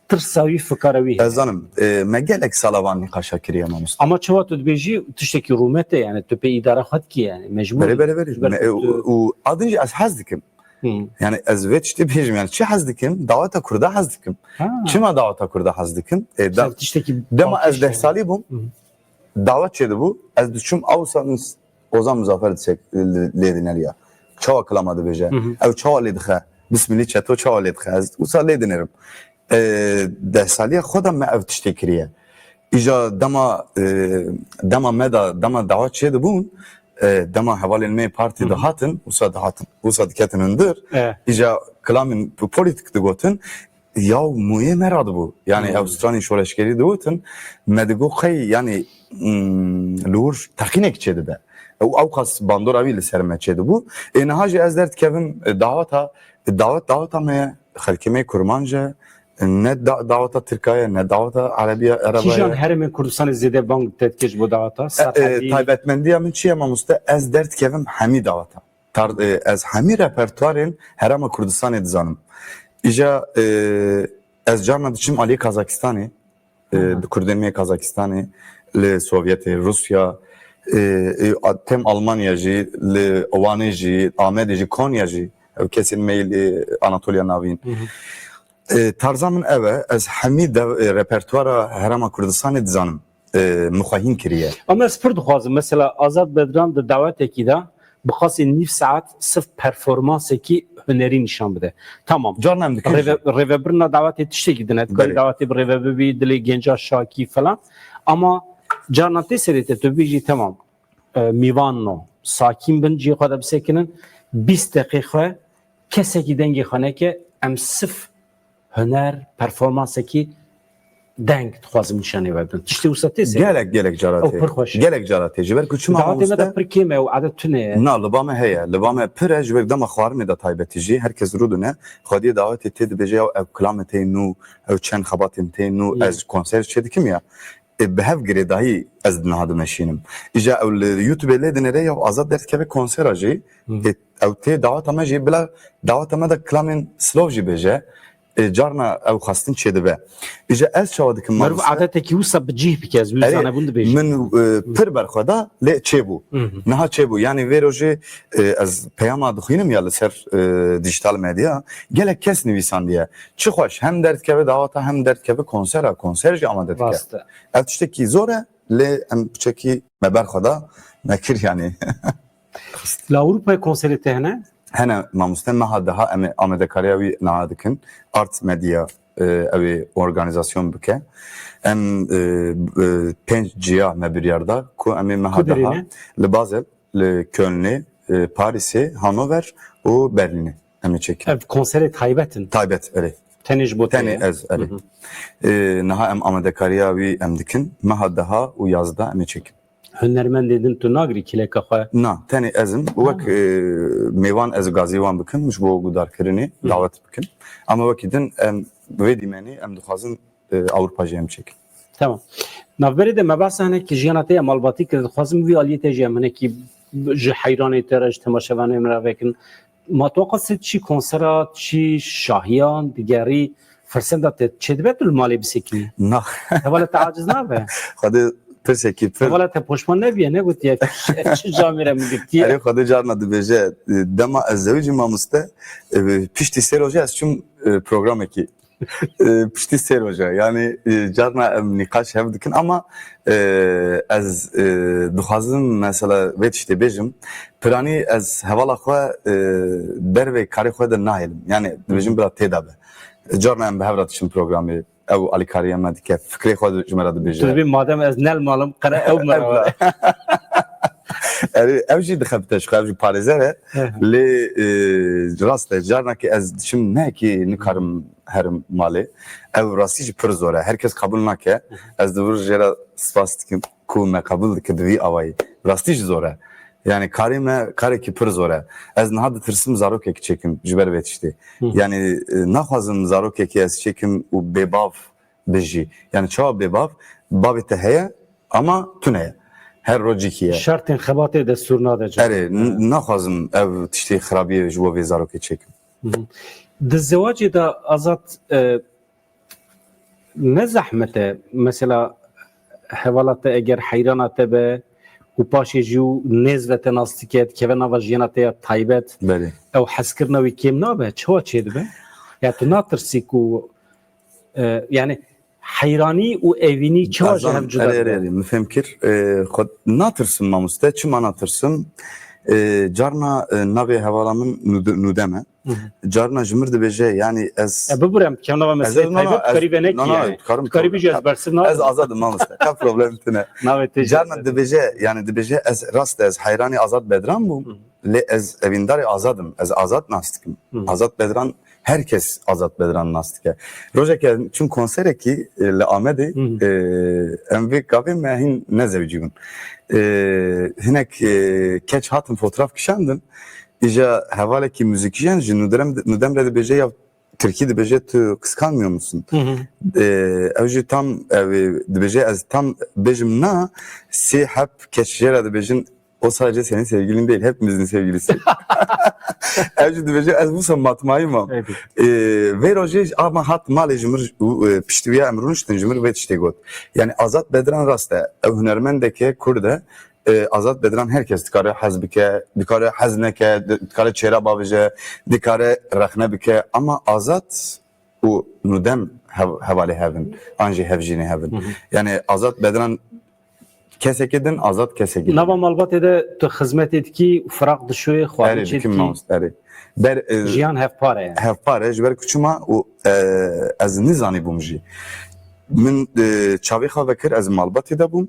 tirsa wî, fikara wî heye. Ez zanim, e, me gelek sala van nîqaşa kiriye mamoste. Ama çawa tu dibêjî, tiştekî rûmet e, yani, tu pê îdara xwe dikî, yani, mecbûr Belê, î. belê, belê. Ji ber Me, ku e, tu û, û adin jî ez hez dikim. Hmm. Yani ez vê tiştê bêjim, yani çi hez dikim? Daweta Kurda hez dikim. Ha. Çima daweta Kurda hez dikim? E, da, Sen tiştekî dema ez deh salî bûm, Hmm. dawet çêdibû, ez diçûm Awsa Ozan Muzaffer disek, lê dineriya. Çawa kilama dibêje? Hı hı. Ew çawa lê dixe? Bismilî çeto çawa lê dixe? Ez wisa lê dinerim. E, deh saliya xwe de me ev tiştê kiriye. Îja dema, e, dema me de, dema dawet çêdibûn, e, dema hevalên me partî dihatin, wisa dihatin, wisa diketin hundir, E. îja kilamên polîtîk digotin, ya mûyê me radibû. Yani Hmm. ew stranên şoreşgerî digotin, me digot qey, yani, hmm, li wir teqînek çêdibe. Ew, ew qas bandora wî li ser me çêdibû. Ê niha jî ez derdikevim, e, daweta, e, dawet, daweta me ye, xelkê me kurmanc e, ne da-, daweta Tirka ye, ne daweta Erebiya, Ereba Kîjan ye. herêmên Kurdistanê zêde bang te dikir ji bo daweta? E, e, Serhedî? Taybetmendiya min çi ye mamoste? Ez derdikevim hemî daweta. Tar-, e, ez hemî repertuarên Herêma Kurdistanê dizanim. Îja, e, ez carna diçim aliyê Kazakistanê, e, Aha. di Kurdên me Kazakistanê, li Sovyetê, Rûsya, e, e, a-, tem Almanya jî, li Wanê jî, Amedê jî, Konya jî, ew kesên me yê li Anatoliya Navîn. Hı hı. E, tarza min ev e, ez hemî dev-, e, repertuara Herêma Kurdistanê dizanim. E, min xwe hîn kiriye. Ama ez pir dixwazim, mesela Azad Bedran di dawetekî de bi qasî nîv saet sif performansekî hunerî nîşan bide. Tamam. Carna em dikin jî. Rêve-, rêvebirina dawetê tiştekî din e. Dikarî Belê. dawetê bi rêve bibî, dilê genca şakî falan. Ama carna tê serê te tu bêjî, tamam. E, mîvan no. Sakîn bin, cihê xwe de bisekinin. Bîst deqê xwe kesekî dengê xwe neke, em sif huner, performansekî deng dixwazim nîşanê we bidin. Tiştê wisa tê serê? Gelek, gelek cara Ew tê. pir xweş e. Gelek cara tê. Ji ber ku çima Dawetê me de mamoste? pir kêm e û edet tune ye. Na, li ba me heye. Li ba me pir e, ji ber dema xwarinê de taybetî jî. Her kes rû dine. Xwediyê dawetê tê dibêje ya ev kilamê tê nû, ew çend xebatên tê nû, Yê. ez konser çê dikim ya. E, bi hev girêdayî ez niha dimeşînim. Îja ew li YouTube lê dinêre ya Azad derdikeve konsera jî. Hı. E, ew tê daweta me jî bila daweta me de kilamên slow jî bêje. E, carna ew xwestin çêdibe. Îja ez çawa dikim Meriv mamoste? adetekî wisa bi cih bike, ez wî Erê, zanebûn dibêjim. min, e, pir berxweda lê çêbû. Hı hı. Niha çêbû. Yani vê rojê, e, ez peyama dixwînim ya li ser, e, dijital medya. Gelek kes nivîsandiye. Çi xweş, hem derdikeve daweta hem derdikeve konsera, konser jî amade dike. Rast e. Ev tiştekî zor e, lê em piçekî me berxweda, me kir yani. Li Ewropayê konserê te hene? Hene mamoste, meha deha em ê amadekariya wî niha dikin. Art Media, e, ew ê organîzasyon bike. Em, e, e, pênc ciya me biryar da ku em ê meha Ku derê deha ne? li Basel, li Kölnê, e, Parîsê, Hanover û Berlînê em ê çêkin. Ev konserê taybet in? Taybet, erê. Tenê ji bo te Tenê ye? ez, erê. Hı hı. E, niha em amadekariya wî em dikin. Meha deha û yazdeh em ê çêkin. Hunermendê din tu nagirî kîleka xwe? Na, tenê ez im. Wek, Ha. e, mêvan ez gazî wan bikim, ji bo gudarkirinê Hı. dawet bikim. Ama wekî din em bi vê dîmenê em dixwazin, e, Ewropa jî em çêkin. Tamam. Navberê de me behsa hinekî jiyana te ya malbatî kir. Dixwazim vî aliyê te jî em hinekî ji heyranê te re, ji temaşevanê me re vekin. Ma tu qasê çi konsera, çi şahiyan digerî, firsenda te çêdibe tu li malê bisekînî? Na. Hevala te aciz nabe? Xwedê pirsekî pir. Hevala te poşman nebiye, negotiye, "Ev çi camêre min girtiye?" Erê, Xwedê carna dibêje, e, dema ez zewicî mamoste, e, piştî sê rojê ez çûm, e, programekî. E, piştî sê roja. Yani, e, carna em nîqaş hev dikin ama, e, ez, e, dixwazim mesela vê tiştê bêjim. Piranî ez hevala xwe, e, dervê karê xwe de nahêlim. Yani dibêjim bila tê de be. Carna em bi hev re diçin programê. Ew alîkariya me dike. Fikrê xwe ji me re dibêje. Tu dibî madem ez ne li mal im, qere ew me re Ew were. Erê, ew jî dixebite ji xwe, ew jî parêzer e. Hı hı. Lê, e, rast e, carnakê ez diçim, ne ki nikarim herim malê. Ew rastî jî pir zor e. Her kes qebûl nake. Hı hı. Ez di vir jê re spas dikim ku me qebûl dike bi vî awayî. Rastî jî zor e. Yani karê me karekî pir zor e. Ez niha ditirsim zarokekî çêkim ji ber vê tiştê. Hı hı. Yani, e, naxwazim zarokekî ez çêkim û bêbav bijî. Yani çawa bêbav? Bavê te heye ama tune ye. Her rojekî ye. Şertên xebatê destûr nade can. Erê, n-, naxwazim ev tiştê xirabiyê ji bo vê zarokê çêkim. Hı hı. Di zewacê de Azad, e, ne zehmet e? Mesela hevala te eger heyrana te be û paşê jî û nêz ve te nas dike, dikeve nava jiyana te ya taybet, Belê. Ew hezkirina wî kêm nabe? Çawa çêdibe? Ya tu natirsî ku, e, yani heyranî û evînî çawa ji hev cuda dibe? Erê, erê, min fêm kir. E, xwe natirsim mamoste. Çima natirsim? E, carna, e, navê hevala min Nûde-, Nûdem e. Hı hı. Carna ji mir dibêje, yani ez E, bibûre, em dikevin nava Ez, meselê no, no, taybet, tu ez, karî ve no, nekî no, yani. Dikarim Tu karî bijî ez bersiv nadim. Ez azad im mamoste. Ka problem tine. Navê te jî Carna ez dibêje, yani dibêje ez rast ez heyranê Azad Bedran bûm. Hı. Lê ez evîndarê Azad im. Ez Azad nas dikim. Hı. Azad Bedran, her kes Azad Bedran nas dike. Rojeke çûm konserekî, e, li Amedê, Hı hı. e, em vê gavê me hîn nezewicî bûn. E, hinek, e, keç hatin fotoğraf kişandin. Îja hevalekî muzîkjen ji Nûdem, Nûdem re dibêje ya Tirkî dibêje tu kıskanmıyor musun? Hı hı. E, ew jî tam ew ê dibêje ez tam bêjim na, sê heb keç jê re dibêjin o sadece senin sevgilin değil, hepimizin sevgilisi. Ev jî dibêje ez wisa matmayî mam. Evet. E, vê rojê ama hat malê ji mir û, e, piştî wî em rûniştin ji mir vê tiştê got. Yani Azad Bedran rast e. Ew hunermendeke Kurd e. E, Azad Bedran her kes dikare hez bike, dikare hez neke, di-, dikare çêra bavêje, dikare rexne bike. Ama Azad û Nûdem hev-, hevalê hev in, an jî hevjînê hev in. Hı hı. Yani Azad Bedran kesekî din, Azad kesekî din. Nava malbatê de tu xizmetê dikî, firaq dişoyê, xwarin Erê, çê dikim dikî? Mamoste, erê. Ber, e, Jiyan hevpar e yani. Hevpar e, ji ber ku çima û, e, ez nizanî bûm jî. Min, e, çavê xwe vekir, ez malbatê de bûm.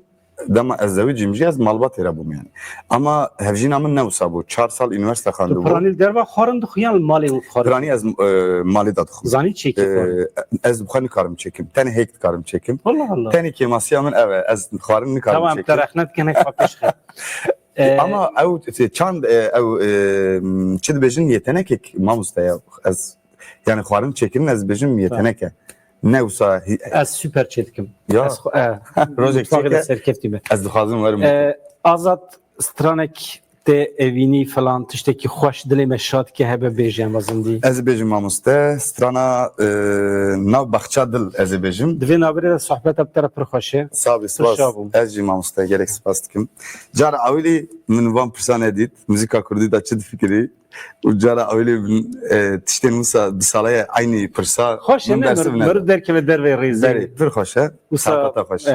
Dema ez zewicîm jî ez malbatê re bûm yani. Ama hevjîna min ne wisa bû. Çar sal unîversîte Tu xwendibû. Piranî li derva xwarin dixwî yan li malê xwarin? Piranî ez, e, malê de dixwim. Zanî çêkî E, xwarin? Ez bi xwe nikarim çêkim. Tenê hêk dikarim çêkim. Allah Allah. Tenê kêmasiya min ev e. Ez xwarin nikarim Tamam, çêkim. Te rexne dikin, hek xwe pêş xe. E, Ama ew, e, çand, e, ew, e, çi dibêjin, yetenekek mamoste ya. Ez, yani xwarin çêkirin ez dibêjim yetenek e. Ne wisa hî- Ez super çê dikim. Ya. Ez xwe, e, Rojek mutfaqê de çêke, serkeftî me. Ez dixwazim werim E, bikim. Azad, stranek tê evînî falan tiştekî xweş dilê me şad ke hebe bêje em zindî. Ez ê bêjim mamoste, strana, e, nav baxça dil ez ê bêjim. Di vê navberê de sohbeta bi te re pir xweş e. Sağ ol, Pir spas. şa bûm. Ez jî mamoste gelek spas dikim. Cara ewilî min van pirsa nedît. Muzîka kurdî de çi difikirî? Û cara ewilê min, e, tiştên wisa bi sala ye eynî pirsa Xweş e, min ne, bersiv mir, neda. Mir derkeve dervê rêzê. Berê, pir xweş e. Wisa, Serqeta xweş. e,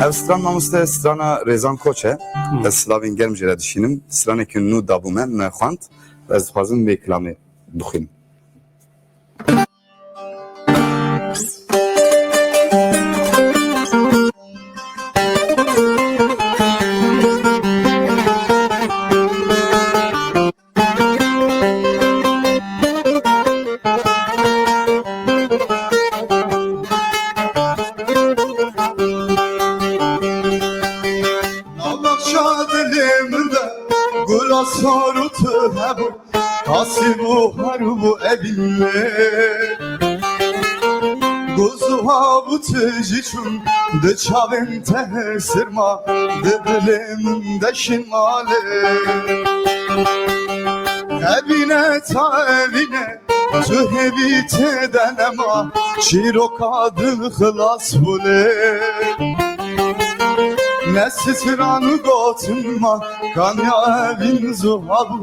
Ev stran mamoste strana Rêzan Koç e. Hı. Ez silavên germ jê re dişînim. Stranekî nû dabû me, me xwend. Ez dixwazim vê kilamê bixwînim. Navbahça dilê min de gula sor û tu hebû, Kasî bû her bû evînê. Gozuha bû tu jî çûn, di çavên te sirma, di dilê min de şîn malê. Evîne ta evîne, tu hêvî tê de nema, çîroka dil xilas bû lê. Ne stran gotin ma, kanya evîn zuha bû,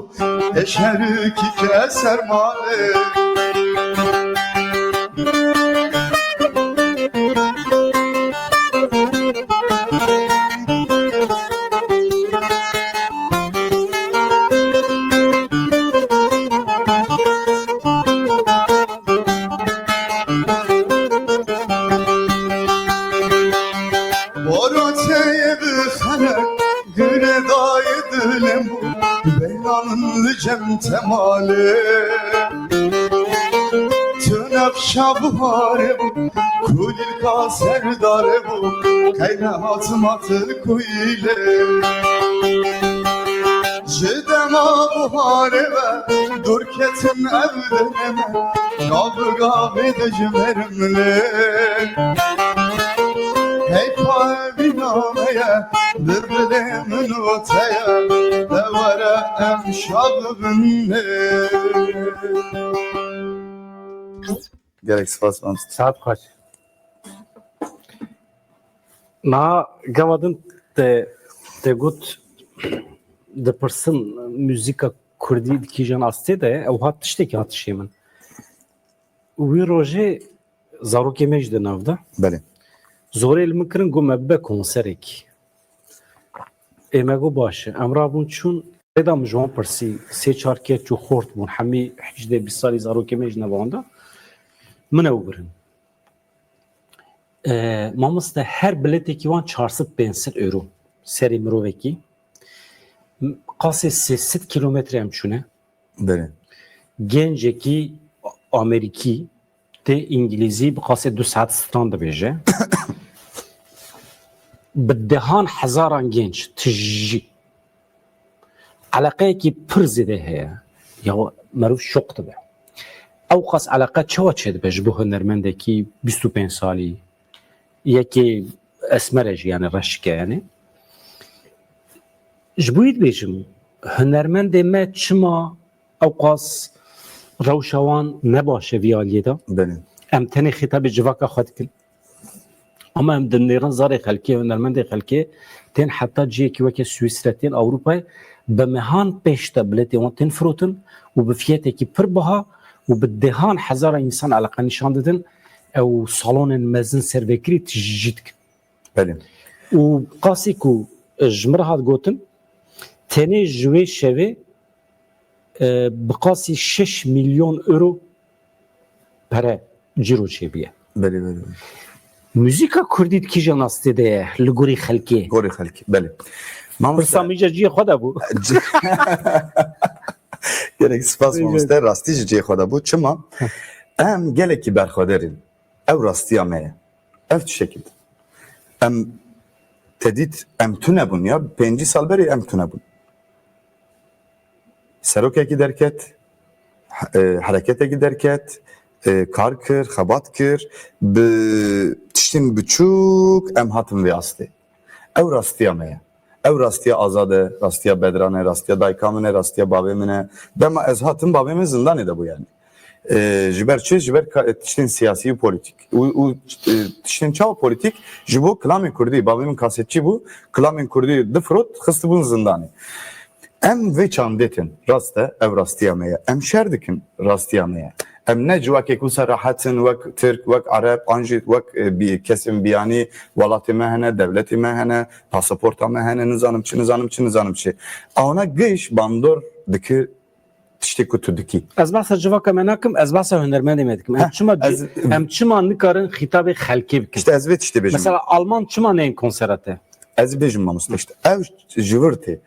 Eşerikî ke ser malê. Girêdayê dilê min, beyna min li cem temalê. Tu nexşa biharê bû, kulîlka serdarê bû, qey nehat ma til kuîlê. Ji dema biharê ve dûr ketin ev demê me, gav bi gavê dijimerim lê. Heyfa evîna me ye, bi dilê min û te ye, de were em şad bin lê. Gelek spas, mamoste. Saet xweş. Na gava din te, te got, dipirsin muzîka kurdî di kîjan astê de ye? Ew hat tiştekî hat tişê min. Wî rojê zarokê me jî di nav de. Belê. Zorê li min kirin, got me bibe konserekî. Ê me got baş e. Em rabûn çûn. Rêda min ji wan pirsî, sê çar keç û xort bûn. Hemî hejdeh bîst salî zarokê me jî nebe wan de. Min ew birin. E, mamoste, her biletekî wan çar sed pênc sed euro. Serê mirovekî. Qasê sê sed kîlometre em çûne. Belê. Gencekî Amerîkî tê îngilîzî bi qasê du saet stran dibêje. Bi dehan hezaran genç tijî. Eleqeyekî pir zêde heye. Ya meriv şok dibe. Ew qas eleqe çawa çêdibe ji bo hunermendekî bîst û pênc salî, yekê esmer e jî, yani reşik e yani. Ji bo wî dibêjim, hunermendê me çima ew qas rewşa wan ne baş e vî aliyê de? Belê. Em tenê xîtabê civaka xwe dikin. Ama em dinêrin zarê xelkê, hunermendê xelkê tên heta cihekî weke Swîsre, tên Ewropayê, bi mehan pêş de biletê wan tên firotin û bi fiyetekî pir biha û bi dehan hezara însan eleqe nîşan didin. Ew salonên mezin servekirî tijî dikin. Belê. Û qasî ku ji min re hat gotin, tenê ji wê şevê, e, bi qasî şeş milyon euro pere cîro çêbûye. Belê, belê, belê. Muzîka kurdî di kîjan astê de ye li gorî xelkê? Gorî xelkê, belê. Mamoste, pirsa min jî cihê xwe de bû. Gelek spas mamoste, rastî jî cihê xwe de bû. Çima? Em gelekî berxwedêr in. Ew rastiya me ye. Ev tiştekî din. Em te dît, em tune bûn ya. Pêncî sal berê em tune bûn. Serokekî derket, he-, e, hereketekî derket, e, kar kir, xebat kir, bi tiştên biçûk em hatin vê astê. Ew rastiya me ye. Ew rastiya Azad e, rastiya Bedran e, rastiya dayika min e, rastiya bavê min e. Dema ez hatim, bavê min zindanê de bû yani. E, ji ber çi? Ji ber ka-, tiştên siyasî û polîtîk. Û, û, e, tiştên çawa polîtîk? Ji bo kilamên kurdî. Bavê min kasetçî bû. Kilamên kurdî difirot, xistibûn zindanê. Em vê çandê tên. Rast e, ev rastiya me ye. Em şer dikin, rastiya me ye. Em ne civakek wisa rehet in, wek Tirk, wek Ereb, an jî wek, e, bi-, kesên biyanî, welatê me hene, dewletê me hene, pasaporta me hene, nizanim çi, nizanim çi, nizanim çi. Ana giş bandor dikir tiştê ku tu dikî. Ez behsa civaka me nakim, ez behsa hunermendê me dikim. Em Heh, çima ci-, ez em çima nikarin xîtabê xelkê bikin? İşte ez vê tiştê bêjim. Mesela Alman çima neyên konsera te? Ez bêjim mamoste, işte ev ji vir tê.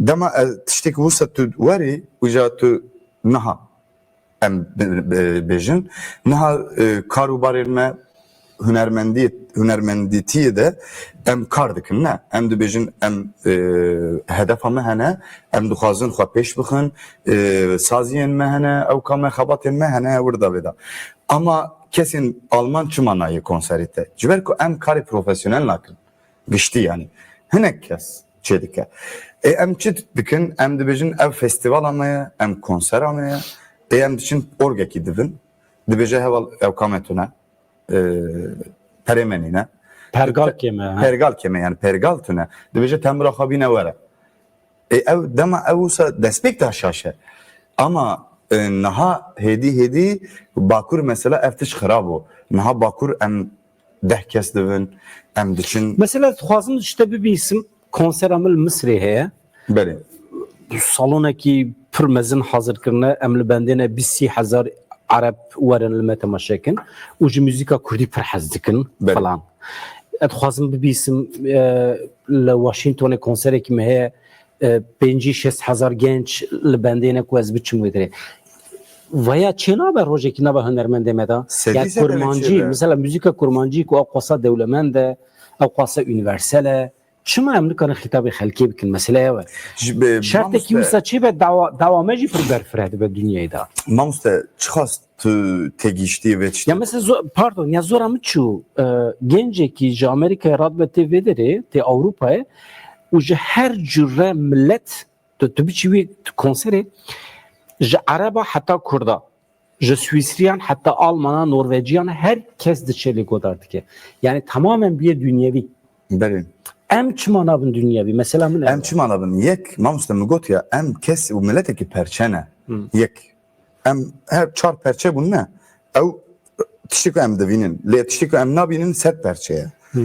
Dema ez tiştê ku wisa tu werî, uca tu niha em bi-, bi-, bêjin. Niha, e, kar û barên me hunermendiyê, hunermendîtiyê de em kar dikin, ne? Em dibêjin, em, e, hedefa me hene, em dixwazin xwe pêş bixin, e, saziyên me hene, ewka me, xebatên me hene, wir da vê da. Ama kesên Alman çima nayê konserê te? Ji ber ku em karê profesyonel nakin. Giştî yani. Hinek kes çê dike. Ê, em çi dikin? Em dibêjin, ev festîvala me ye, em konsera me ye. Ê, em diçin orgekî dibin. Dibêje, heval, ewka me tune. E, perê me nîne. Pergal Pe-, kêm e, ha. Pergal kêm e, yani pergal tune. Dibêje, tembura xwe bîne were. Ê, ew dema ew wisa destpêk da şaş e. Ama, e, niha hêdî hêdî Bakur mesela ev tişt xirab bû. Niha Bakur em deh kes dibin, em diçin. Mesela dixwazim ji te bibîsim, konsera min li Misrê heye. Belê. Salonekî pir mezin hazir kirine, em li bendê ne bîst sî hezar Ereb werin li me temaşe kin û ji muzîka kurdî pir hez dikin Belê. Falan. Ez dixwazim bibîsim, e, li Washingtonê konserekî me heye, e, pêncî şêst hezar genç li bendê ne ku ez biçim wê derê. Vaya çê nabe rojekî nava hunermendê me de? Sedî Yani sed kurmancî, çêbe. Mesela muzîka kurmancî ku ew qasa dewlemend e, ew qasa unîversel e. Çima em nikarin xîtabê xelkê bikin? Mesele ew e. Ji, e, Şertekî mamoste wisa çêbe dawa, dawa me jî pir berfireh dibe dinyayê de. Mamoste, çiqas tu têgihiştî vê tiştê? Ya mesela zo-, pardon, ya zora min çû, e, gencekî ji Amerîkayê radibe tê vê derê, tê Ewropayê û ji her cure millet, tu, tu biçî wî konserê, ji Ereba heta Kurda, ji Swîsriyan heta Almana, Norveciyan, her kes diçe lê godar dike. Yani tamamen bûye dunyevî. Belê. Em çima nabin dunyevî? Mesela min Em ev e. çima nabin? Yek, mamoste, min got ya, em kes û miletekî perçe ne. Hı. Yek. Em her çar perçe bûn ne. Ew tiştê ku em divînin. Lê tiştê ku em nabînin sed perçe ye. Hı.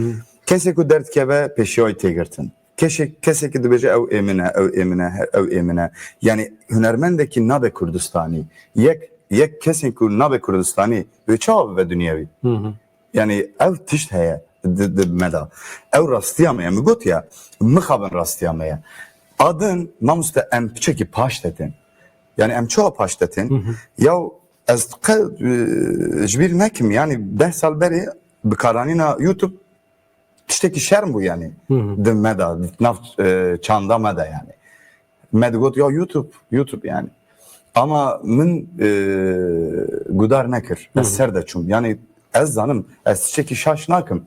Kesê ku derdikeve pêşiya wî tê girtin. Kesê, kesê ku dibêje ew ê min e, ew ê min e, he-, ew ê min e. Yani hunermendekî nabe Kurdistanî. Yek, yek kesên ku nabe Kurdistanî, wê çawa bibe dunyevî? Hı hı. Yani ev tişt heye di, di me de. Ew rastiya me ye. Min got ya, mixabin rastiya me ye. Adin, mamoste, em piçekî paş detin. Yani em çawa paş detin? Hı hı. Ya ez qe, e, ji bîr nekim. Yani deh sal berê bikaranîna YouTube tiştekî şerm bû yani. Hı hı. Di me de, di nav, e, çanda me de yani. Me digot ya YouTube, YouTube yani. Ama min, e, gudar nekir. Ez Hı hı. ser de çûm. Yani ez zanim, ez tiştekî şaş nakim.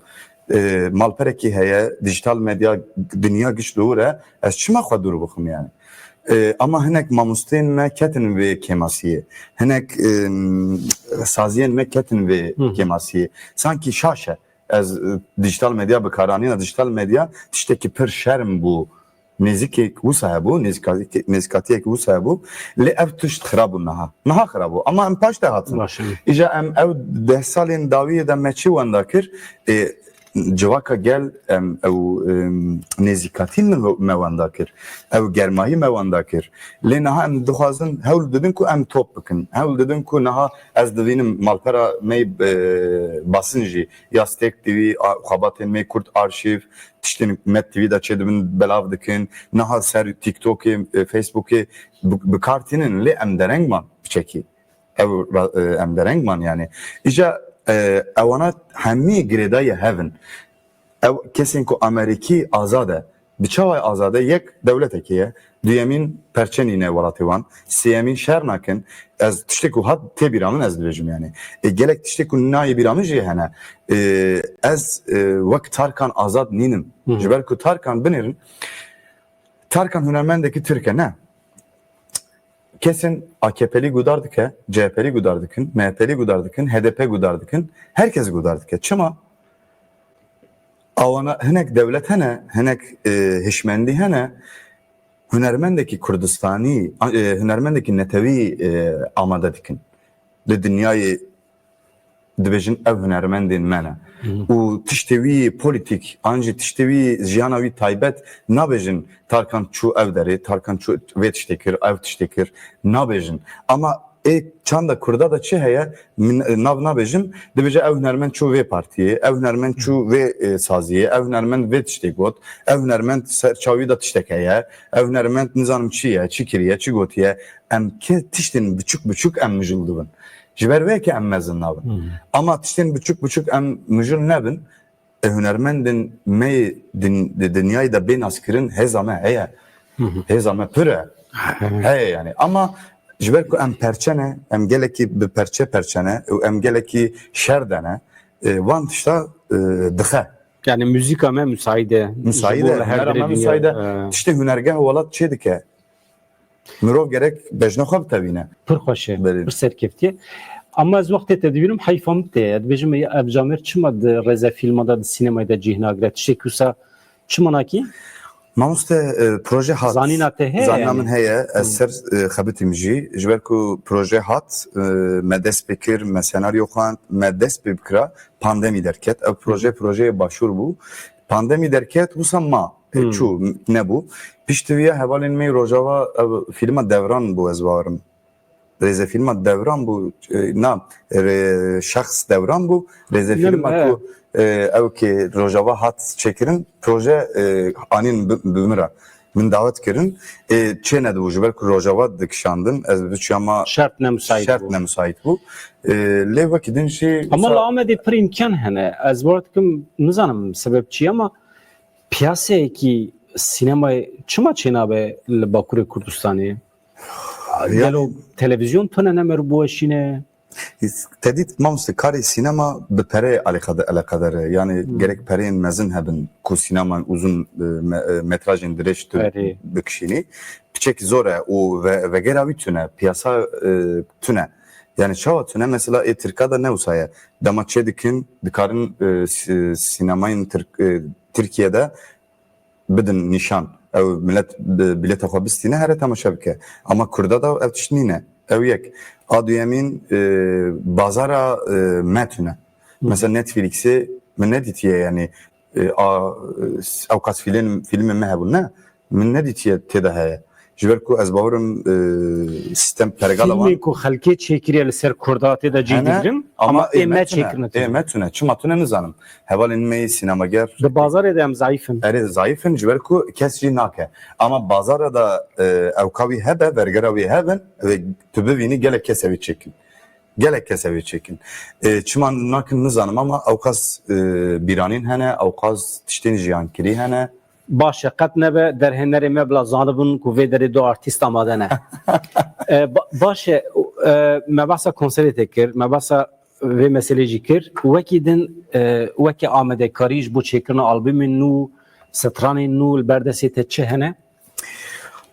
E, malperekî heye, dijital medya, dinya giş li wir e. Ez çima xwe dûr bixim yani? E, ama hinek mamosteyên me ketin vê kêmasiyê. Hinek, e, saziyên me ketin vê Hı hı. kêmasiyê. Sankî şaş e. Ez, e, dijital medya bikaranîna, dijital medya tiştekî pir şerm bû. Nêzîkek wisa hebû, nêzîkatî-, nêzîkatiyek wisa hebû. Lê ev tişt xira bû niha. Niha xira bû. Ama em paş de hatin. Baş e. Îja em ew deh salên dawiyê de me çi wenda kir? Ê, civaka gel em ew, em, nêzîkatî me, me wenda kir. Ew germayî me wenda kir. Lê niha em dixwazin, hewl didin ku em top bikin. Hewl didin ku niha ez divînim malpera me, e, Basin jî ya Stêrk T V, a, xebatên me Kurd Arşîv, tiştên Med T V de çêdibin belav dikin. Niha ser TikTokê, e, Facebookê bi, bi kar tînin, lê em dereng man piçekî. Ew ra-, e, em dereng man yani. Îja, e, ewana hemî girêdayî hev in. Ew kesên ku Amerîkî azad e. Bi çawa ye azad e? Yek dewletekê ye. Duyemîn perçe nîne welatê wan. Sêyemîn şer nakin. Ez tiştê ku hat tê bîra min ez dibêjim yani. E, gelek tiştê ku nayê bîra min jî hene. E, ez, e, wek Tarkan azad nînim. Hı hı. Ji ber ku Tarkan binêrin, Tarkan hunermendekî Tirk e, ne? Kesên A K P'lî gudar dike, C H P'lî gudar dikin, M H P'lî gudar dikin, H D P gudar dikin, herkes gudar dike. Çima? Awana hinek dewlet hene, hinek, e, hişmendî hene, hunermendekî Kurdistanî, a, e, hunermendekî netewî, e, amade dikin. Li dinyayê dibêjin ev hunermendên me ne. Hı. Û tiştê wî polîtîk, an jî tiştê wî jiyana wî taybet nabêjin, Tarkan çû ev derê, Tarkan çû vê tiştê kir, ev tiştê kir, nabêjin. Ama ê çanda Kurda de çi heye, min, nav nabêjim, dibêje ev hunermend çû vê partiyê, ev hunermend çû vê, e, saziyê, ev hunermend vê tiştê got, ev hunermend ser çavî de tiştek heye, ev hunermend nizanim çi ye, çi kiriye, çi gotiye. Em ke tiştên biçûk biçûk em mijûl dibin. Ji ber vê yekê em mezin nabin. Hı hı. Ama tiştên biçûk biçûk em mijûl nebin, e, hunermendên me yê din-, di dinyayê de bê naskirin hêza me heye. Hı hı. Hêza me pir e. Hı hı. Heye yani. Ama ji ber ku em perçe ne, em gelekî bi perçe perçe ne û em gelekî şer de ne, e, van tişta, e, dixe. Yani muzîka me müsait e. Müsait e, Ji bo li her hunera derê me dinya, müsait e. e, Tiştê hunergeh welat çê dike. Mirov gerek bejna xwe bitevîne. Pir xweş e, Belê. Pir serkeftiye. Ama ez wextê te dibînim heyfa min tê. Dibêjim, ya, ev camêr çima di rêzefîlma de, di sînemayê de cih nagire? Tiştek wisa çima nakî? Mamoste, e, proje hat. Zanîna te heye Zanîna yani? min heye. Ez Hı. ser, e, xebitîm jî. Ji ber ku proje hat, e, me dest pê kir, me senaryo xwend, me dest pê bikira, pandemî derket. Ev proje, Hı. projeyê başûr bû. Pandemî derket, wisa ma. E, Hmm. çû, nebû. Piştî vî ya hevalên me yê Rojava, ev fîlma Devran bû, ez bawerim. Rêzefîlma Dewran bû, e, na, rê-, şexs Dewran bû, rêzefîlma ku, e, ew ki Rojava hat çêkirin, proje, e, anîn bi, bi min re. Min dawet kirin, e, çê nedibû, ji ber ku Rojava dikişandin, ez biçiyama şert nemüsait şert bû. Nemüsait bû. E, lê wekî din jî Ama wisa li Amedê pir îmkan hene. Ez bawer dikim, nizanim sebeb çi ye ama piyaseyekî sînemayê çima çênabe li Bakurê Kurdistanê? Yani Gelo televîzyon tune ne merû biweşîne? Te dît, mamoste, karê sînema bi pereyê alîqede-, eleqedar e. Yani Hmm. gerek pereyên mezin hebin ku sînemayên uzun, e, me-, e, metrajên dirêj tu Erê. bikişînî. Piçekî zor e û ve-, vegera wî tune, piyasa, e, tune. Yani çawa tune? Mesela ê Tirka de ne wisa ye. Dema çê dikin, dikarin, e, si-, sînemayên Tirk-, e, Tirkiye de bidin nîşan. Ew milet bi-, bilêta xwe bistîne here temaşe bike. Ama Kurda da ev tişt nîne. Ew yek. A duyemîn, e, bazara, e, me tune. Hı. Mesela Netflixê min nedîtiye yani, e, a, e, ewqas fîlm, fîlmê me hebûn ne. Min nedîtiye tê de heye. Ji ber ku ez bawerim, e, sîstem pergala wan Fîlmên ku xelkê çêkiriye li ser Kurda tê de cî Hene, digrin, ama ama ê ê me me tune, çêkirine ê tune. me tune. Çima tune nizanim. Hevalên me yê sînemager Di bazarê de em zayîf in. Erê zayîf in, ji ber ku kes jî nake. Ama bazara da, e, ewka wî hebe, vergera wî hebin, ve tu bivînî gelek kes ew ê çêkin. Gelek kes ew ê çêkin. E, çima nakin nizanim ama ewqas, e, bîranîn hene, ewqas tiştên jiyankirî hene. Baş e, qet nebe derhênerê me bila zanibin ku vê derê du artîst amade ne. E, ba-, baş e, e, me behsa konserê te kir, me behsa vê meselê jî kir. Wekî din, e, weke amadekarî ji bo çêkirina albûmên nû, stranên nû li ber destê te çi hene?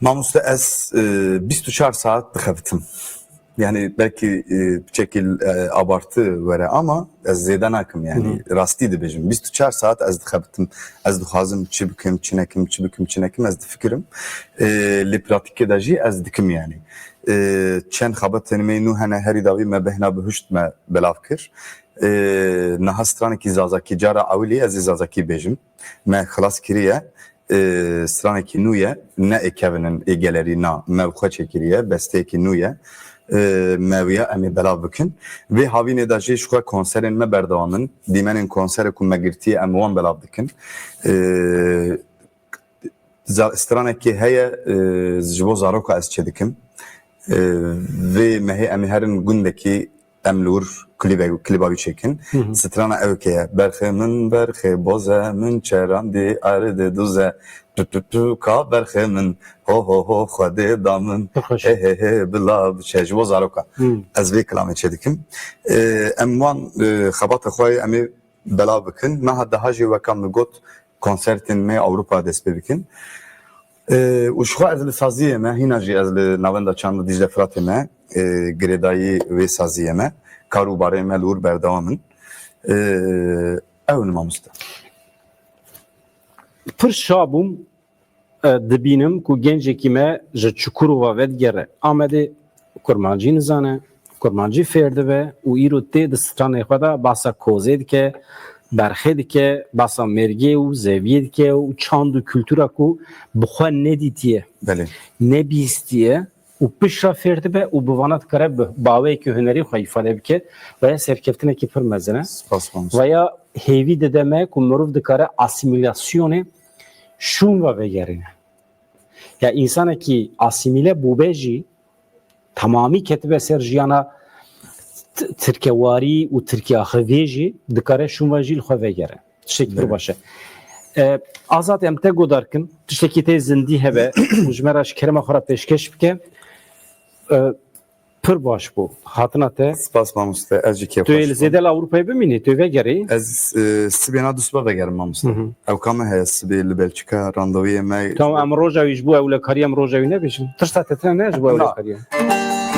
Mamoste, ez, e, bîst û çar saet dixebitim. Yani belkî, e, piçekî, e, abartı were ama ez zêde nakim yani. Hı hı. Rastî dibêjim. Bîst û çar saet ez dixebitim. Ez dixwazim çi bikim, çi nekim, çi bikim, çi nekim, ez difikirim. E, lê pratîkê de jî ez dikim yani. E, çend xebatên me nû hene, herî dawî me Behna Bihuşt me belav kir. E, niha stranekî zazakî, cara ewilî ez ê zazakî bêjim. Me xilas kiriye. E, stranekî nû ye, ne ê kevin in, ê gelerî na, me bi xwe çêkiriye, besteyekî nû ye. E, me wiya em ê belav bikin. Vê havînê de jî ji xwe konserên me berdewam in. Dîmenên konserê ku me girtiye em wan belav dikin. E, za-, stranekê heye, e, ji bo zaroka ez çêdikim. E, vê mehê em ê herin gundekî em li wir klîbe-, klîba wî çêkin. Hı hı. Strana ewkê ye. Berxê min, berxê boze, min çerandî erdê duze. Tu tu tu ka berxê min, ho ho ho Xwedê da min. Pir xweş. He he he bila biçe ji bo zaroka. Hı. Ez vê kilamê çêdikim. E, em wan, e, xebata xwe em ê belav bikin. Meha daha jî weka min got, konsertên me Ewropa dest pê bikin. E, û ji xwe ez li saziyê me, hîna jî ez li Navenda Çand û Dîcle Firatê me, e, girêdayî wê saziyê me, kar û barê me li wir berdewam in. E, ew in mamoste. Pir şa bûm, e, dibînim ku gencekî me ji Çukurova vedigere Amedê, kurmancî nizane, kurmancî fêr dibe û îro tê di stranê xwe de basa kozê dike, berxê dike, basa mêrgê û zeviyê dike û çand û kultura ku bi xwe nedîtiye, Belê. nebîstiye û piştre fêr dibe û bi vana dikare bi baweyekî hunerî xwe îfade bike. Veya serkeftinekî pir mezin e. Spas, mamoste. Veya hêvî dide me ku mirov dikare asîmîlasyonê şûn ve vegerîne. Ya însanekî asîmîle bûbe jî, temamî ketibe ser jiyana t-, tirkewarî û tirkiyaxivê jî, dikare şûn ve jî li xwe vegere. Tiştekî pir Evet. baş e. E, Azad, em te godar kin, tiştekî tê zindî hebe û ji me re ji kerema xwe re pêşkeş bike. E, Pir baş bû hatina te. Spas mamoste, ez jî kêfxweş bûm. Tu yê li zêde li Ewropayê bimînî, tu yê vegerî? Ez, e, sibê na du sibe vegerim mamoste. Hı hı. Ewka me heye sibê li Belçika, randevuyê me. Tamam, em roja wî ji bo ewlekariyê em roja wî nebêjin. Tirsa te tune ne ji bo Na. ewlekariyê?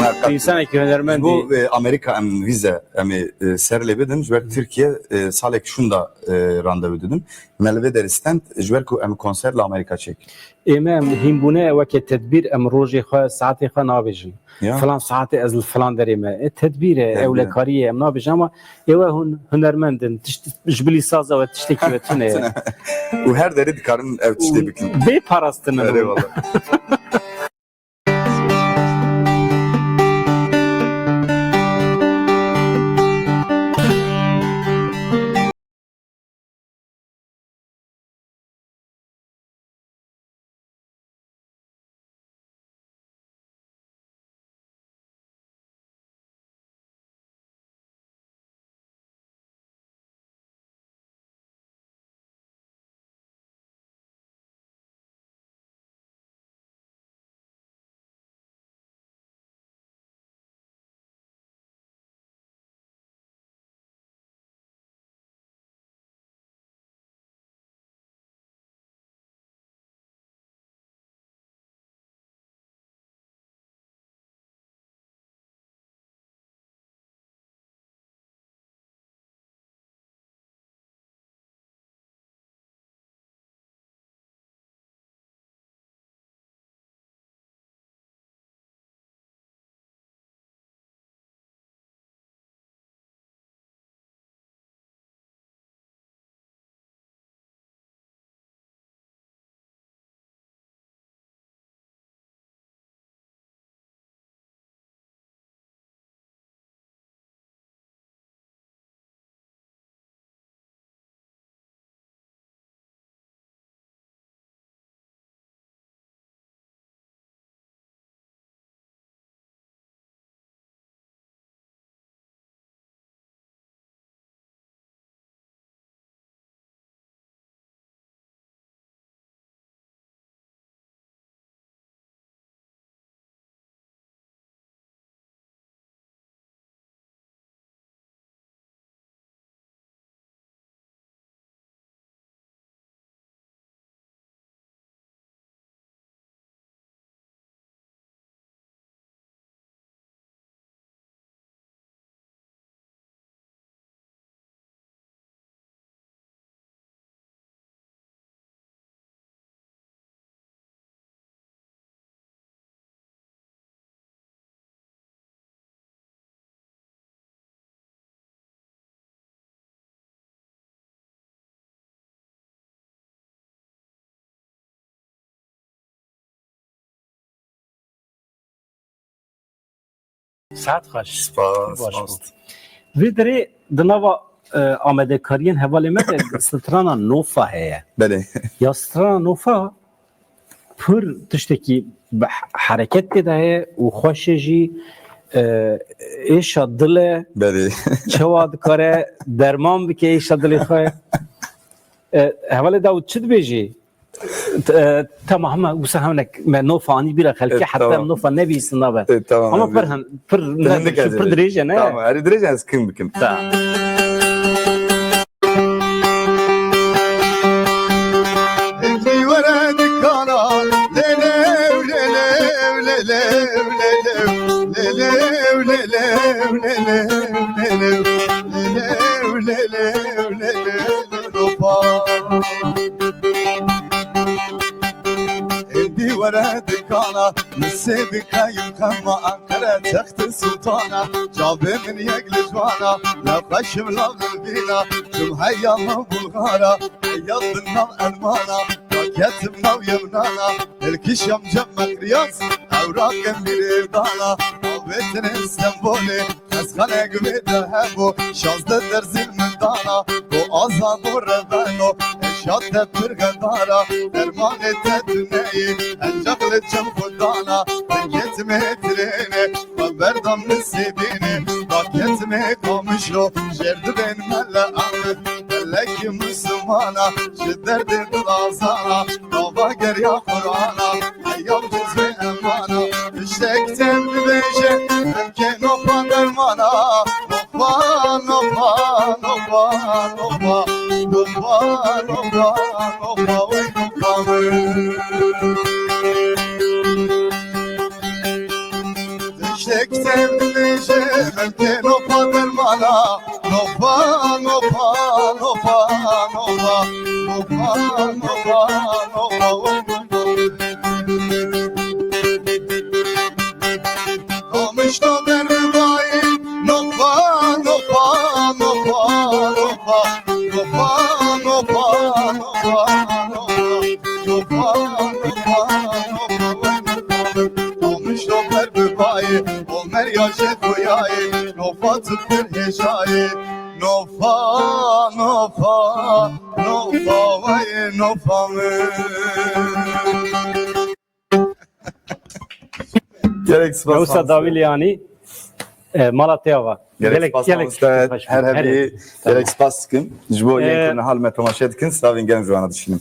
Na, qet. Însanekî hunermendî. Ji bo, e, Amerîka em vîze, em ê, e, ser lê bidin, ji ber Tirkiye, e, salek şûnda, e, randevu didin. Me li vê derê stend, ji ber ku em konser li Amerîka çêkin. Ê me em hînbûne weke tedbîr, em rojê xwe, saetê xwe nabêjin. Ya. Filan saetê ez li filan derê me. E, tedbîr e, Tedbîr e. ewlekarî ye, em nabêjin ama ê we hûn hunermend in, tişt, ji bilî saza we tiştekî we tune ye. Tune. Û her derê dikarin ev tiştê Û bikin. bê parastin in Erê hûn. wala. Saet xweş. Spas, baş spas. Vê derê di nava, e, amadekariyên hevalê me de strana Nofa heye. Belê. Ya strana Nofa pir tiştekî bi he-, hereket tê de heye û xweş e jî, e, êşa dil e. Belê. Çawa dikare derman bike êşa dilê xwe? E, hevalê Dawud çi dibêjî? T-, e, tamam, hema wisa hemnek me Nofa anî bîra xelkê, E, heta tamam. Nofa nebîstin nabe. E, tamam, Ama abi. pir hem, pir, Te hindik pir ez dirêj e, ne? Tamam, erê dirêj ez kin bikim. Ta. Indi were dikana, lelew, lelew, lelew, lelew, lelew, lelew, lelew, lelew, lelew, lelew, lelew, Nofa. Êdî were dikana, misê bikeyim xema Ankara textê sultana. Çavê min yek li cwana, ne xweşim lav li vîna. Çim heya me Bulgara, heya bin nav Elmana. Raketim nav Yemnana, hilkişam cem meqriyas, ewraqim bîrê dana. Avêtinê Stenbolê, Xezxanek vê de hebû, şazdeh derzîn min dana. Bo aza bo reveno, eşat te pir xedara. Dermanê te tu neyî, encax li çem xwe dana. Binket mêtirêne, xwe berdam nisêbîne. Raket mê Qamişlo, jêr dibên mele Ahmed. Belekî Mislimana, ji derdê dil azana. Nava geriya Qur'ana, heyam cizvê emana. Tiştek tem dibêje, em kê Nofa dermana. Nofa, Nofa, Nofa, Nofa. Nofa, Nofa, Nofa, wey Nofa min. Tiştek tem dibêje, em kê Nofa dermana. Nofa, Nofa, Nofa, Nofa. Nofa, Nofa, Nofa, wey Nofa. Qamişlo derbayî, Nofa, Nofa, Nofa, Nofa. Nofa, Nofa, Nofa, Nofa. Nofa, Nofa, Nofa, wey Nofa. Qamişlo ber bi bayê, Omer ya jê xuyayê. Nofa tu pir hêjayê. Nofa, Nofa, Nofa, wey Nofa min. Gelek spas. Mewsa Dawî Liyanî, e, mala te ava. Gelek spas, gelek mamoste, spas. Her hebî. Gelek spas dikim. Ji bo yên ku niha li me temaşe dikin, slavên germ ji wana dişînim.